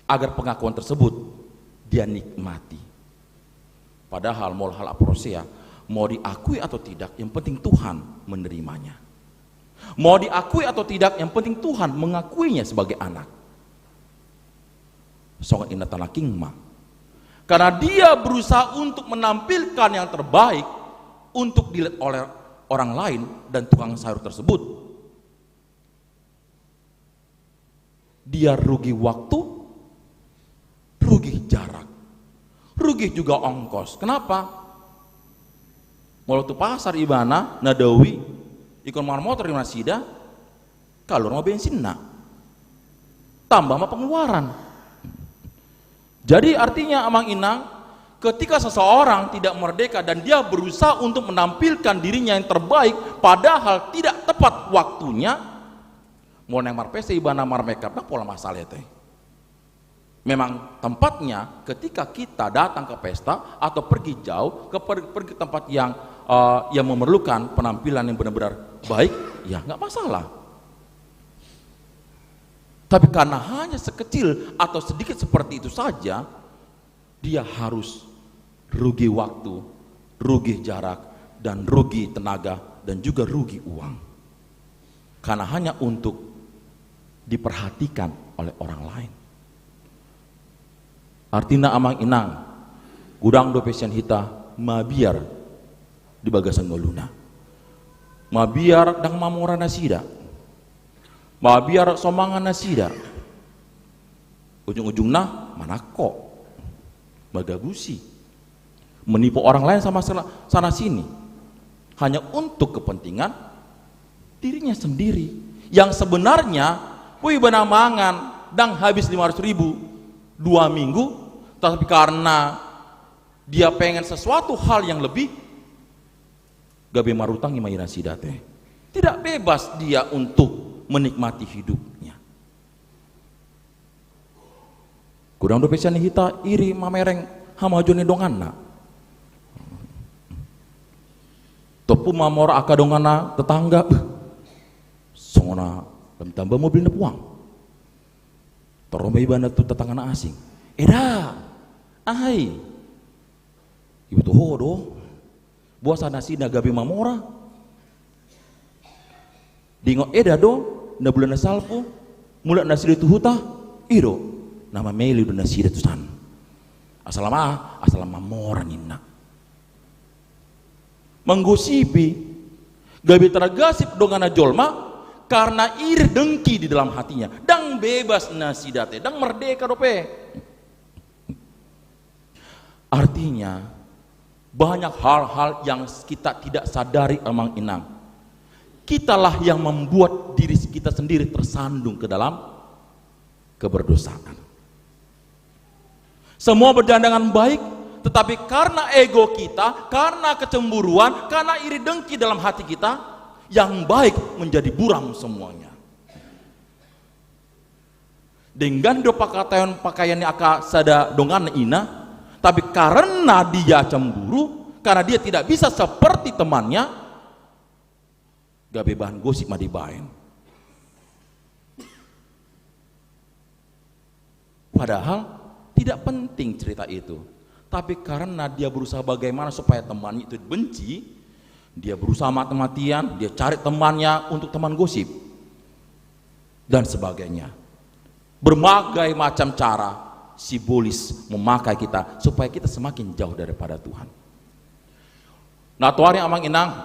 agar pengakuan tersebut dia nikmati. Padahal molo halak parusea, mau diakui atau tidak, yang penting Tuhan menerimanya. Mau diakui atau tidak, yang penting Tuhan mengakuinya sebagai anak. Songon i na tanaking ma. Karena dia berusaha untuk menampilkan yang terbaik untuk dilihat oleh orang lain dan tukang sayur tersebut. Dia rugi waktu, rugi jarak, rugi juga ongkos. Kenapa? Molo tu pasar ibana, na dao i, ingkon marmotor do nasida, kaluar ma bensinna. Tambah ma pengeluaran. Jadi artinya amang inang, ketika seseorang tidak merdeka dan dia berusaha untuk menampilkan dirinya yang terbaik, padahal tidak tepat waktunya, molo naeng marpesta ibana marmake up, ndang pola masalah i. Memang tempatnya ketika kita datang ke pesta atau pergi jauh, ke per-, pergi ke tempat yang, eh, yang memerlukan penampilan yang benar-benar baik, ya nggak masalah. Tapi karena hanya sekecil atau sedikit seperti itu saja, dia harus rugi waktu, rugi jarak, dan rugi tenaga, dan juga rugi uang. Karena hanya untuk diperhatikan oleh orang lain. Artina amang inang, godang dope sian hita mabiar di bagasan ngoluna. Mabiar ndang mamora nasida. Mabiar so mangan nasida. Ujung-ujungna manangko, magabusi, menipu orang lain sama sela-, sana sini, hanya untuk kepentingan dirinya sendiri. Yang sebenarnya, wih, ibana mangan ndang habis lima ratus ribu dua minggu, tapi karena dia pengen sesuatu hal yang lebih, gabe marutang i ma nasida te. Tidak bebas dia untuk menikmati hidupnya. Godang dope sian hita iri mamereng hamajuon ni donganna. Tompu mamora angka donganna tetangga, beuh, songon na lam tamba mobil na puang. Tor ro ma ibana tu tetangga na asing. Eda, aha i? Iboto ho do. Boasa nasida gabe mamora? Diingot eda do, na bulan na salpu, mulak nasida tu huta, i do, na mamele do nasida tusan. Asal ma, asal mamora ninna. Manggosipi, gabe targasip donganna jolma, karena iri dengki di dalam hatinya. Ndang bebas nasida te, ndang merdeka dope. Artinya, banyak hal-hal yang kita tidak sadari, amang inang. Kitalah yang membuat diri kita sendiri tersandung ke dalam keberdosaan. Semua berjalan dengan baik, tetapi karena ego kita, karena kecemburuan, karena iri dengki dalam hati kita, yang baik menjadi buram semuanya. Denggan do pakataion pakaian ni angka sada dongan ina, tapi karena dia cemburu, karena dia tidak bisa seperti temannya, gabe bahan gosip ma dibaen. Padahal tidak penting cerita itu. Tapi karena dia berusaha bagaimana supaya temannya itu benci, dia berusaha mati-matian, dia cari temannya untuk teman gosip. Dan sebagainya. Berbagai macam cara sibolis memakai kita supaya kita semakin jauh daripada Tuhan. Nah, tuari amang inang,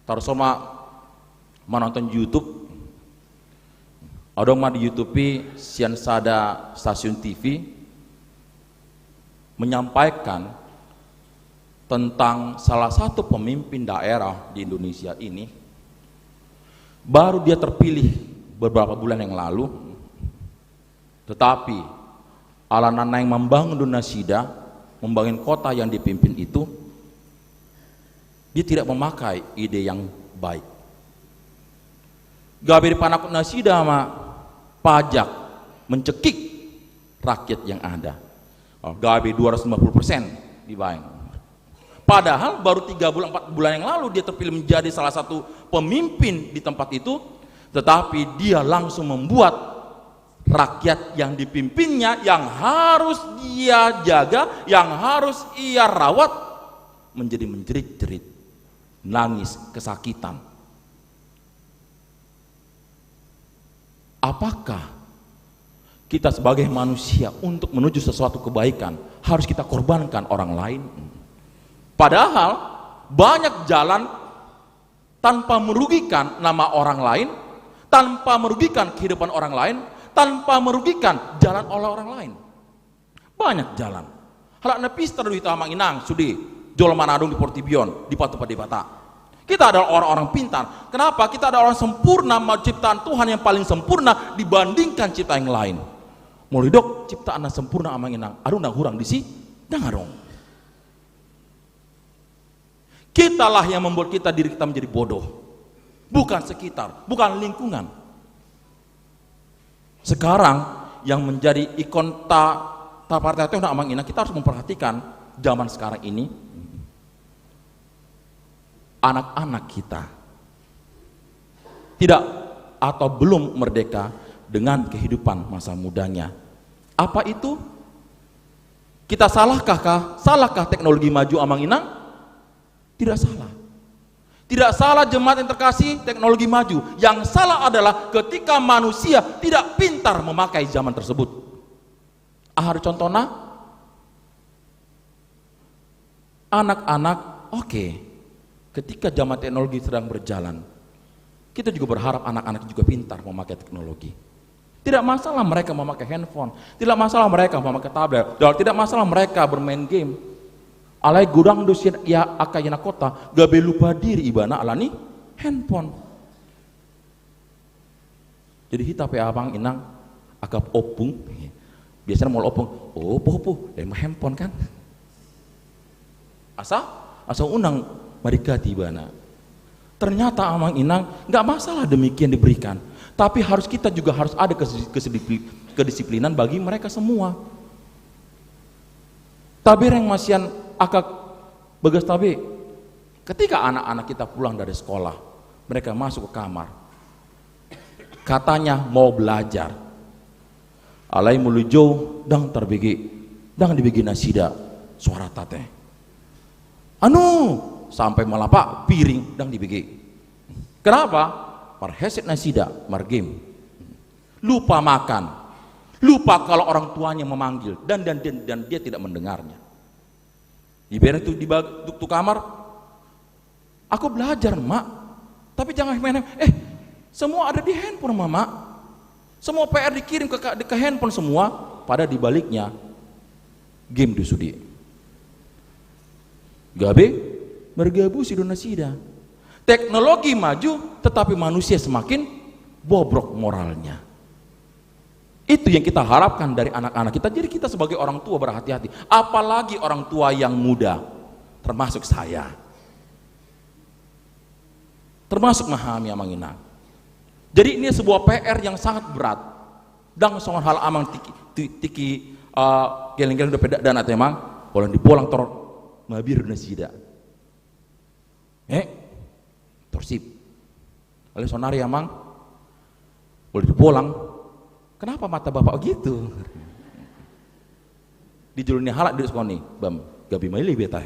tarsongon manonton YouTube, adong ma di YouTube i sian sada stasiun T V menyampaikan tentang salah satu pemimpin daerah di Indonesia ini. Baru dia terpilih beberapa bulan yang lalu, tetapi ala na naeng membangun do nasida, membangun kota yang dipimpin itu, dia tidak memakai ide yang baik. Gabe dipanangkok nasida ma pajak, mencekik rakyat yang ada. Oh, gabe dua ratus lima puluh persen dibaen. Padahal baru tiga bulan, empat bulan yang lalu dia terpilih menjadi salah satu pemimpin di tempat itu, tetapi dia langsung membuat rakyat yang dipimpinnya, yang harus dia jaga, yang harus ia rawat, menjadi menjerit-jerit, nangis, kesakitan. Apakah kita sebagai manusia untuk menuju sesuatu kebaikan harus kita korbankan orang lain? Padahal banyak jalan tanpa merugikan nama orang lain, tanpa merugikan kehidupan orang lain, tanpa merugikan jalan oleh orang lain. Banyak jalan. Halak na pistar do hita amang inang, sude jolma na adong di portibi on, dipatupa Debata. Kita adalah orang-orang pintar. Kenapa? Kita adalah orang sempurna, ma-, ciptaan Tuhan yang paling sempurna dibandingkan ciptaan yang lain. Molo didok ciptaan na sempurna amang inang, adong na hurang disi? Ndang adong. Kitalah yang membuat kita, diri kita menjadi bodoh. Bukan sekitar, bukan lingkungan. Sekarang, yang menjadi ikon ta, ta partai itu, nah, Amang Inang, kita harus memperhatikan zaman sekarang ini, anak-anak kita tidak atau belum merdeka dengan kehidupan masa mudanya. Apa itu? Kita salahkah, kah? Salahkah teknologi maju, Amang Inang? Tidak salah. Tidak salah, jemaat yang terkasih, teknologi maju. Yang salah adalah ketika manusia tidak pintar memakai zaman tersebut. Aha do contohna? Anak-anak, oke. Ketika zaman teknologi sedang berjalan, kita juga berharap anak-anak juga pintar memakai teknologi. Tidak masalah mereka memakai handphone, tidak masalah mereka memakai tablet, dan tidak masalah mereka bermain game. Alai godang do sian ia angka anak kota gabe lupa diri ibana alani handphone. Jadi hita pe, Amang Inang, angka ompung, biasana molo ompung, "Oh, opo, opo, ima handphone kan." Asa, asa unang maringkati ibana. Ternyata, Amang Inang, nggak masalah demikian diberikan. Tapi harus, kita juga harus ada kes-, kesedipli-, kedisiplinan bagi mereka semua. Tabereng ma sian angka bagas tabe. Ketika anak-anak kita pulang dari sekolah, mereka masuk ke kamar. Katanya mau belajar. Alai molo dijou, ndang tarbege, ndang dibege nasida suaranta te. Anu, sampe malapa piring, ndang dibege. Kenapa? Marheadset nasida, margame. Lupa makan. Lupa kalau orang tuanya memanggil. Dan, dan, dan, dan dia tidak mendengarnya. Dibereng tu, di bag-, tu, tu kamar. "Aku belajar, Mak. Tapi jangan main hand-, eh, semua ada di handphone, Mama. Semua P R dikirim ke, ke handphone semua." Pada dibaliknya, game do sude. Gabe margabusi do nasida. Teknologi maju, tetapi manusia semakin bobrok moralnya. Itu yang kita harapkan dari anak-anak kita. Jadi kita sebagai orang tua berhati-hati, apalagi orang tua yang muda, termasuk saya. Termasuk ma hami, Amang Inang. Jadi ini sebuah P R yang sangat berat. Ndang songon hal Amang tiki, ti-, tiki, eh, geleng-geleng dope da-, dana te, Amang. Molo dipolang tor mabiar do nasida. Eh? Torsip. Alai sonari, Amang, molo dipolang, "Kenapa mata Bapak begitu?" Di jolo ni halak didok songon i, "Bam, gabe maili beta."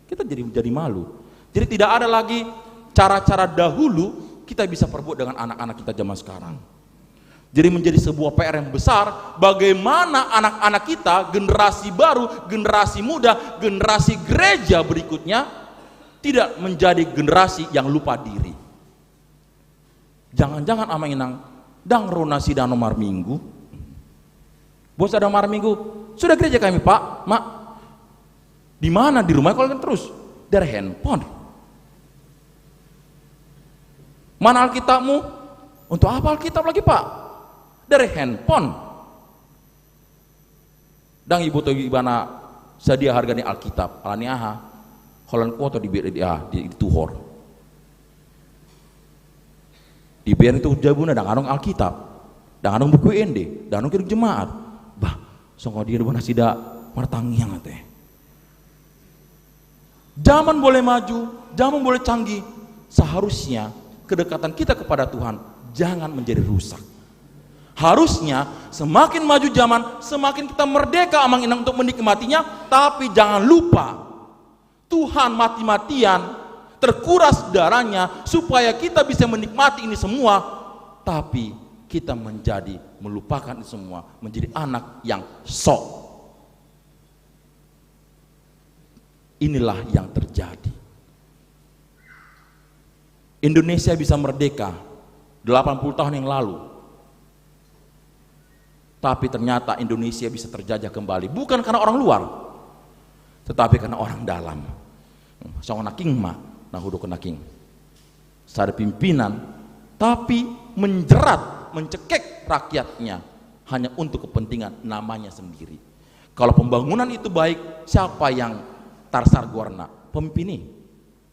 Kita jadi, jadi malu. Jadi tidak ada lagi cara-cara dahulu kita bisa perbuat dengan anak-anak kita zaman sekarang. Jadi menjadi sebuah P R yang besar, bagaimana anak-anak kita, generasi baru, generasi muda, generasi gereja berikutnya tidak menjadi generasi yang lupa diri. Jangan-jangan, Amang Inang, ndang ro nasida on marminggu. Bos, ada marminggu, "Sudah gereja kami, Pak, Mak." "Di mana?" "Di rumah." "Kalau terus?" "Dari handphone." "Mana Alkitabmu?" "Untuk apa Alkitab lagi, Pak?" "Dari handphone." Ndang diboto ibana sadia harga ni Alkitab. Alani aha? Holan kuota di, di, di, ah, di, dituhor. Dibereng tu jabuna, ndang adong Alkitab, ndang adong buku ende, ndang adong kidung jemaat. Bah, songon dia do nasida martangiang ate. Zaman boleh maju, zaman boleh canggih, seharusnya kedekatan kita kepada Tuhan jangan menjadi rusak. Harusnya semakin maju zaman, semakin kita merdeka, Amang Inang, untuk menikmatinya, tapi jangan lupa Tuhan mati-matian terkuras darahnya supaya kita bisa menikmati ini semua, tapi kita menjadi melupakan itu semua, menjadi anak yang sok. Inilah yang terjadi. Indonesia bisa merdeka delapan puluh tahun yang lalu. Tapi ternyata Indonesia bisa terjajah kembali. Bukan karena orang luar, tetapi karena orang dalam. Songon nangkin ma, na hudok nangkin. Sada pimpinan, tapi menjerat, mencekek rakyatnya hanya untuk kepentingan namanya sendiri. Kalau pembangunan itu baik, siapa yang tarsar goarna? Pemimpin i.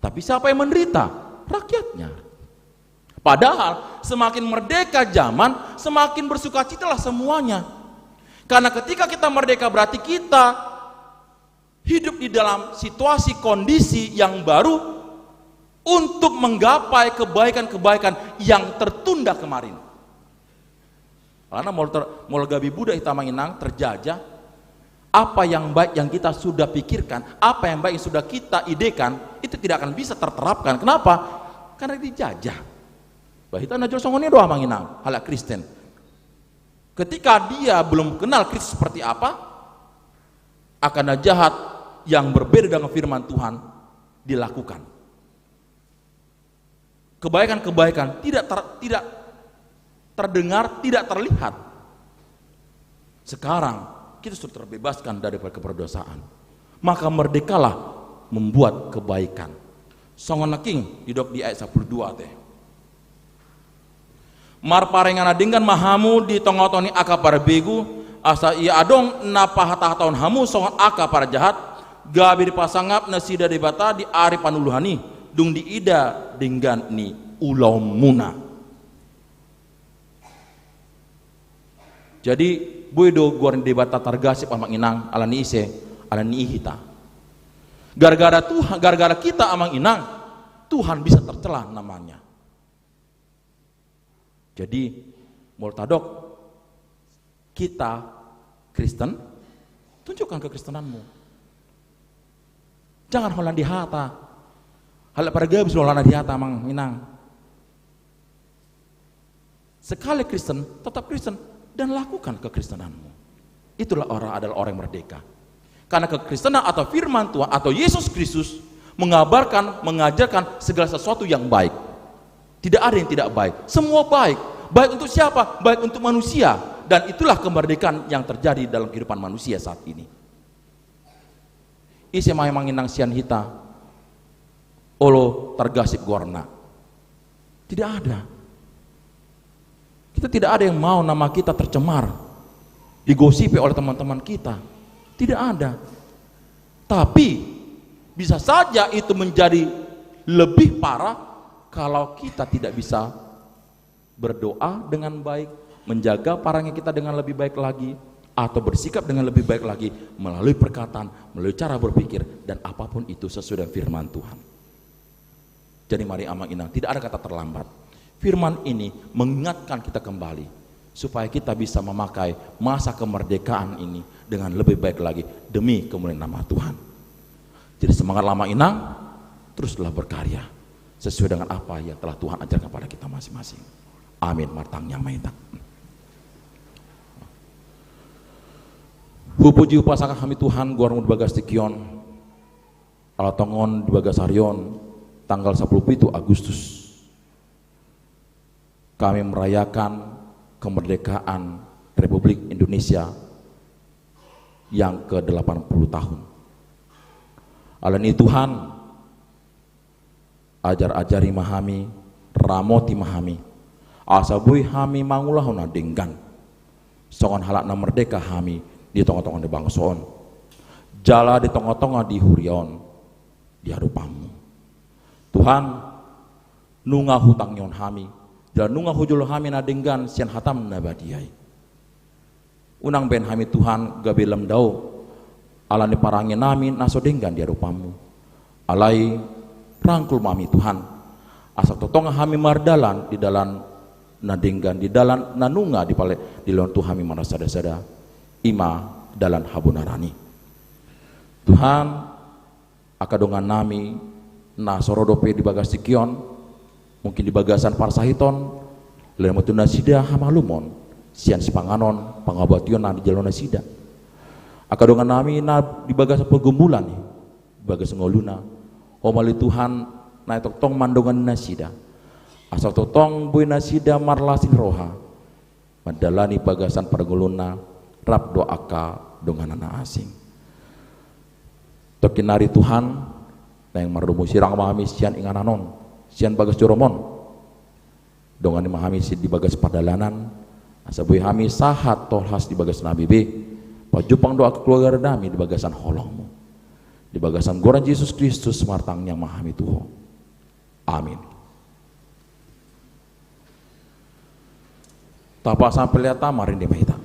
Tapi siapa yang menderita? Rakyatnya. Padahal semakin merdeka zaman, semakin bersukacitalah semuanya. Karena ketika kita merdeka, berarti kita hidup di dalam situasi kondisi yang baru untuk menggapai kebaikan-kebaikan yang tertunda kemarin. Karena molo ter-, molo gabe budak hita, Amang Inang, terjajah, apa yang baik yang kita sudah pikirkan, apa yang baik yang sudah kita idekan, itu tidak akan bisa terterapkan. Kenapa? Karena dijajah. Bah, hita na jolo songon i do, Amang Inang, halak Kristen. Ketika dia belum kenal Kristus seperti apa, akan ada jahat yang berbeda dengan firman Tuhan dilakukan. Kebaikan-kebaikan tidak ter-, tidak terdengar, tidak terlihat. Sekarang kita sudah terbebaskan daripada keperdosaan. Maka merdekalah membuat kebaikan. Songon na nangkin didok di ayat sampulu dua te. Marparengan na denggan ma hamu di tongatonga ni angka parbegu, asa ia adong na pahatahataon hamu songon angka parjahat, gabe dipasangap nasida Debata di ari panuluhan i, dung diida denggan ni ulaonmuna. Jadi, boi do goar ni Debata targasip, Amang Inang, ala ni ise, ala ni i hita. Gara-gara Tuhan, gara-gara kita, Amang Inang, Tuhan bisa tercela namanya. Jadi, molo tadok kita Kristen, tunjukkan kekristenanmu. Jangan holan di hata. Halak pargabus do holan di hata, Amang Inang. Sekali Kristen, tetap Kristen, dan lakukan kekristenanmu. Itulah orang, adalah orang yang merdeka. Karena kekristenan atau firman Tuhan atau Yesus Kristus mengabarkan, mengajarkan segala sesuatu yang baik. Tidak ada yang tidak baik. Semua baik. Baik untuk siapa? Baik untuk manusia. Dan itulah kemerdekaan yang terjadi dalam kehidupan manusia saat ini. Ise ma, Amang Inang, sian hita olo targasip goarna? Tidak ada. Kita tidak ada yang mau nama kita tercemar, digosipi oleh teman-teman kita. Tidak ada. Tapi bisa saja itu menjadi lebih parah kalau kita tidak bisa berdoa dengan baik, menjaga parangnya kita dengan lebih baik lagi, atau bersikap dengan lebih baik lagi melalui perkataan, melalui cara berpikir, dan apapun itu sesuai dengan firman Tuhan. Jadi mari, Amang Inang, tidak ada kata terlambat. Firman ini mengingatkan kita kembali supaya kita bisa memakai masa kemerdekaan ini dengan lebih baik lagi demi kemuliaan nama Tuhan. Jadi semangatlah, Amang Inang, teruslah berkarya sesuai dengan apa yang telah Tuhan ajarkan pada kita masing-masing. Amin. Martangiang ma hita. Hupuji hupasangaphon hami, Tuhan, goarmu di bagas tingki on. Ala tongon di bagas ari on, tanggal sampulu pitu Agustus, kami merayakan kemerdekaan Republik Indonesia yang kedelapan puluh tahun. Ala ni i, Tuhan, ajar-ajari ma hami, ramoti ma hami, asa boi hami mangulahon na denggan songon halak na merdeka hami di tonga-tonga ni bangso on, jala di tonga-tonga di huria on, di adopanmu. Tuhan, nunga hutangihon hami, jala nunga hujolo hami na denggan sian hatam na badia i. Unang baen hami, Tuhan, gabe lam dao ala ni parange nami na so denggan di adopanmu. Alai rangkul ma hami, Tuhan, asa tongtong hami mardalan di dalan na denggan, di dalan na nunga dipale-, dilehon tu hami marnasada-sada, i ma dalan habonaran i. Tuhan, angka dongan nami na so ro dope di bagas tingki on, mungkin di bagasan parsahiton, lehon ma tu nasida hamalumon sian sipanganon, pangobation na dijalo nasida. Angka dongan nami na di bagasan pergumulan i, di bagas ngoluna, homali, Tuhan, na tongtong mandongani nasida, asa tongtong boi nasida marlas ni roha mandalani bagasan parngoluonna rap dohot angka donganna na asing. Tongkin nari, Tuhan, naeng mardomu sirang ma hami sian inganan on, sian bagas joroMon. Dongani ma hami sian di bagas pardalanan, asa boi hami sahat tolhas di bagas nami be, pajumpang dohot angka keluarga nami di bagasan holongmu. Di bagasan goar ni Jesus Kristus martangiang ma hami tu Ho. Amin. Tapa sampe lea ta, marende ma hita.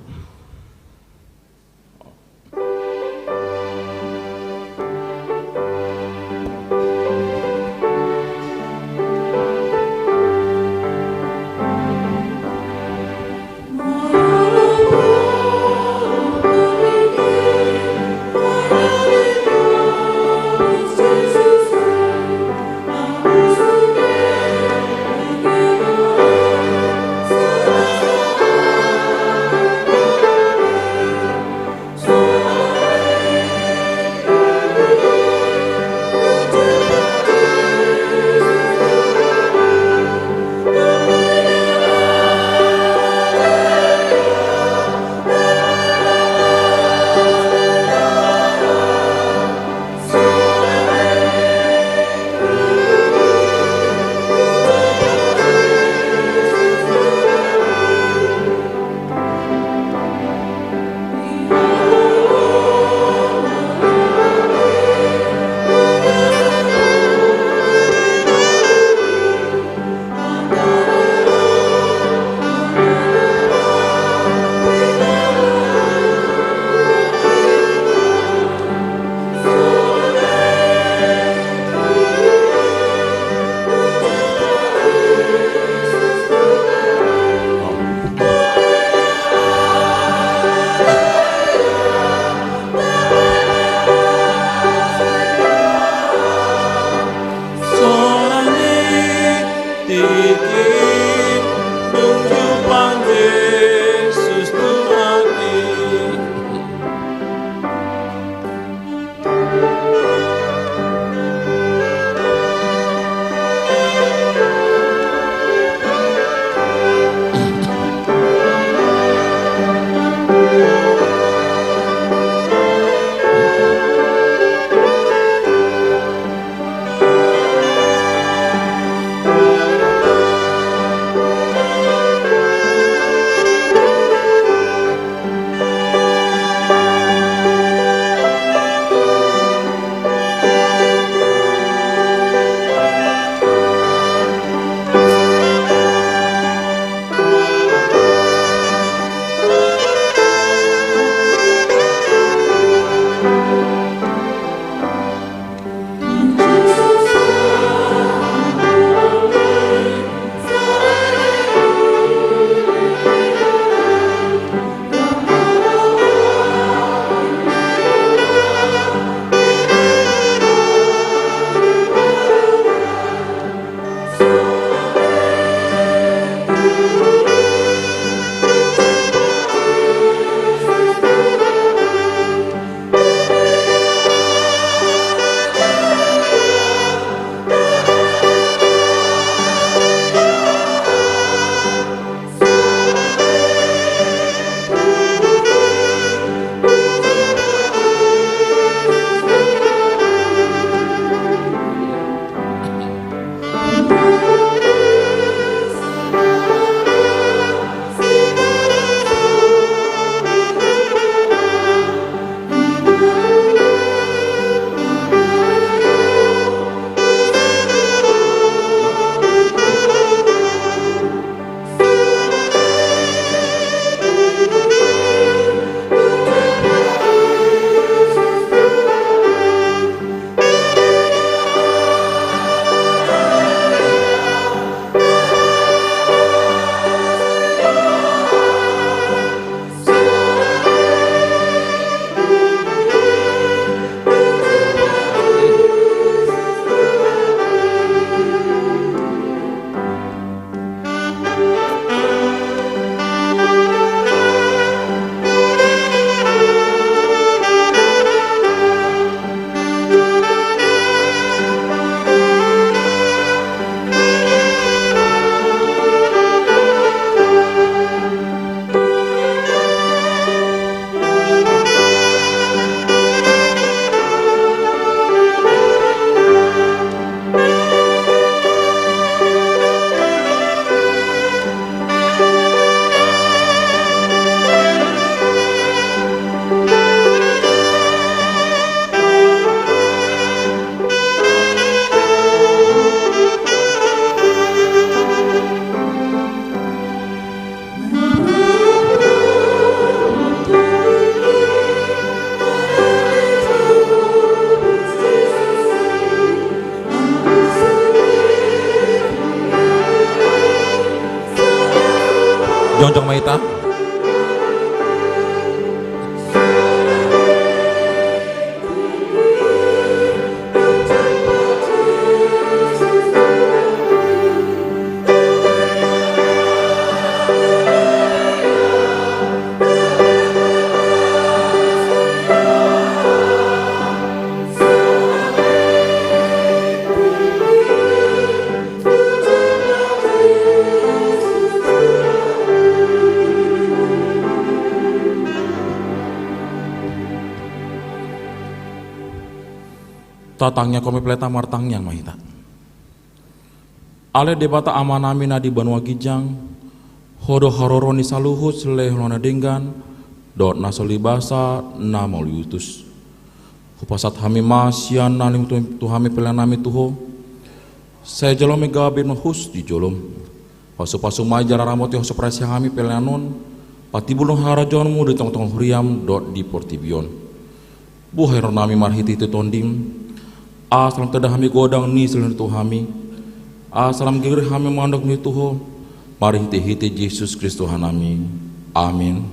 Dong ma hita. Tatangianghon ma hita, martangiang ma hita. Ale Debata Amanami na di banua ginjang, Ho do haroro ni saluhut silehon na denggan dohot na so libasa na mauliutus. Hupasahat hami ma sian na nilehonMu tu hami pelean nami tu Ho. Sai jalo ma i gabe na hus di joloM. Pasupasu ma i jala ramoti Ho so parasi hami pelean on, patimbulhon harajaonMu di tongtong huriaM dohot di portibi on. Buhai rohanami marhitehite TondiM, asa lam tanda hami godang ni silehon tu hami, asa lam girgir hami mandok ni tu Ho, marhitehite Jesus Kristus Tuhan nami. Amin.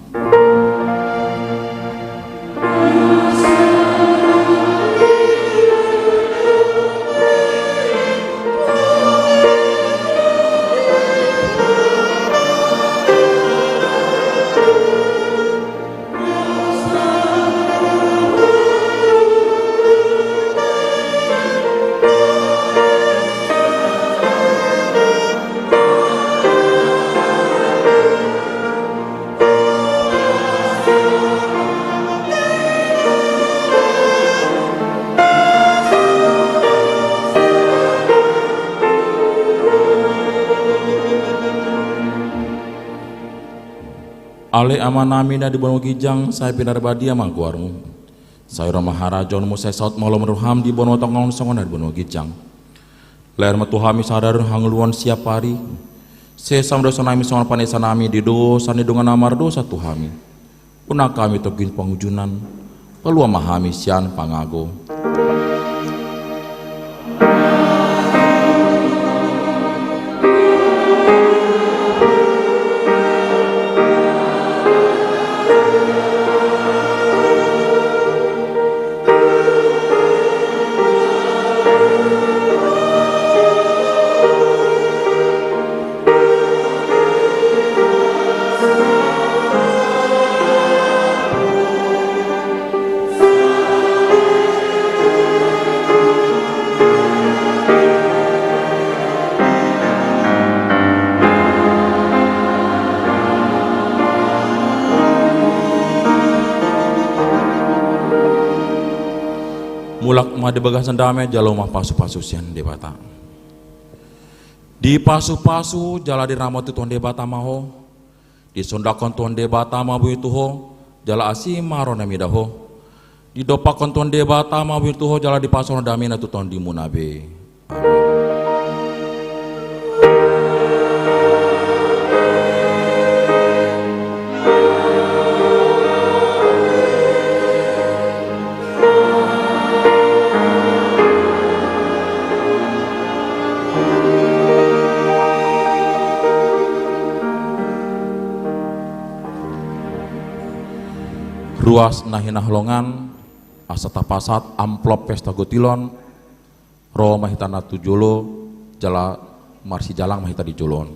Ale Amanami na di banua ginjang, sai pinarbadia ma goarMu. Sai ro ma harajaonMu, sai saut ma lomo ni rohaM di banua tonga on songon na di banua ginjang. Lehon ma tu hami sadari on hangoluan siapari. Sesa ma dosanami songon panesanami di dosa ni dongan na mardosa tu hami. Unang hami togihon pangunjunan, palua ma hami sian pangago. Mulak ma di bagasan dame, jalo ma pasupasu sian Debata. Dipasupasu jala diramoti Tuhan Debata ma ho. Disondangkon Tuhan Debata ma bumi tu ho, jala asi ma ro na mida ho. Didompakkon Tuhan Debata ma bumi tu ho, jala dipasahat damena tu tondimuna be. Amin. Ruas na hinaholongan, asa tapasahat amplop pesta gotilon, ro ma hita na tu jolo, jala marsijalang ma hita di jolo on.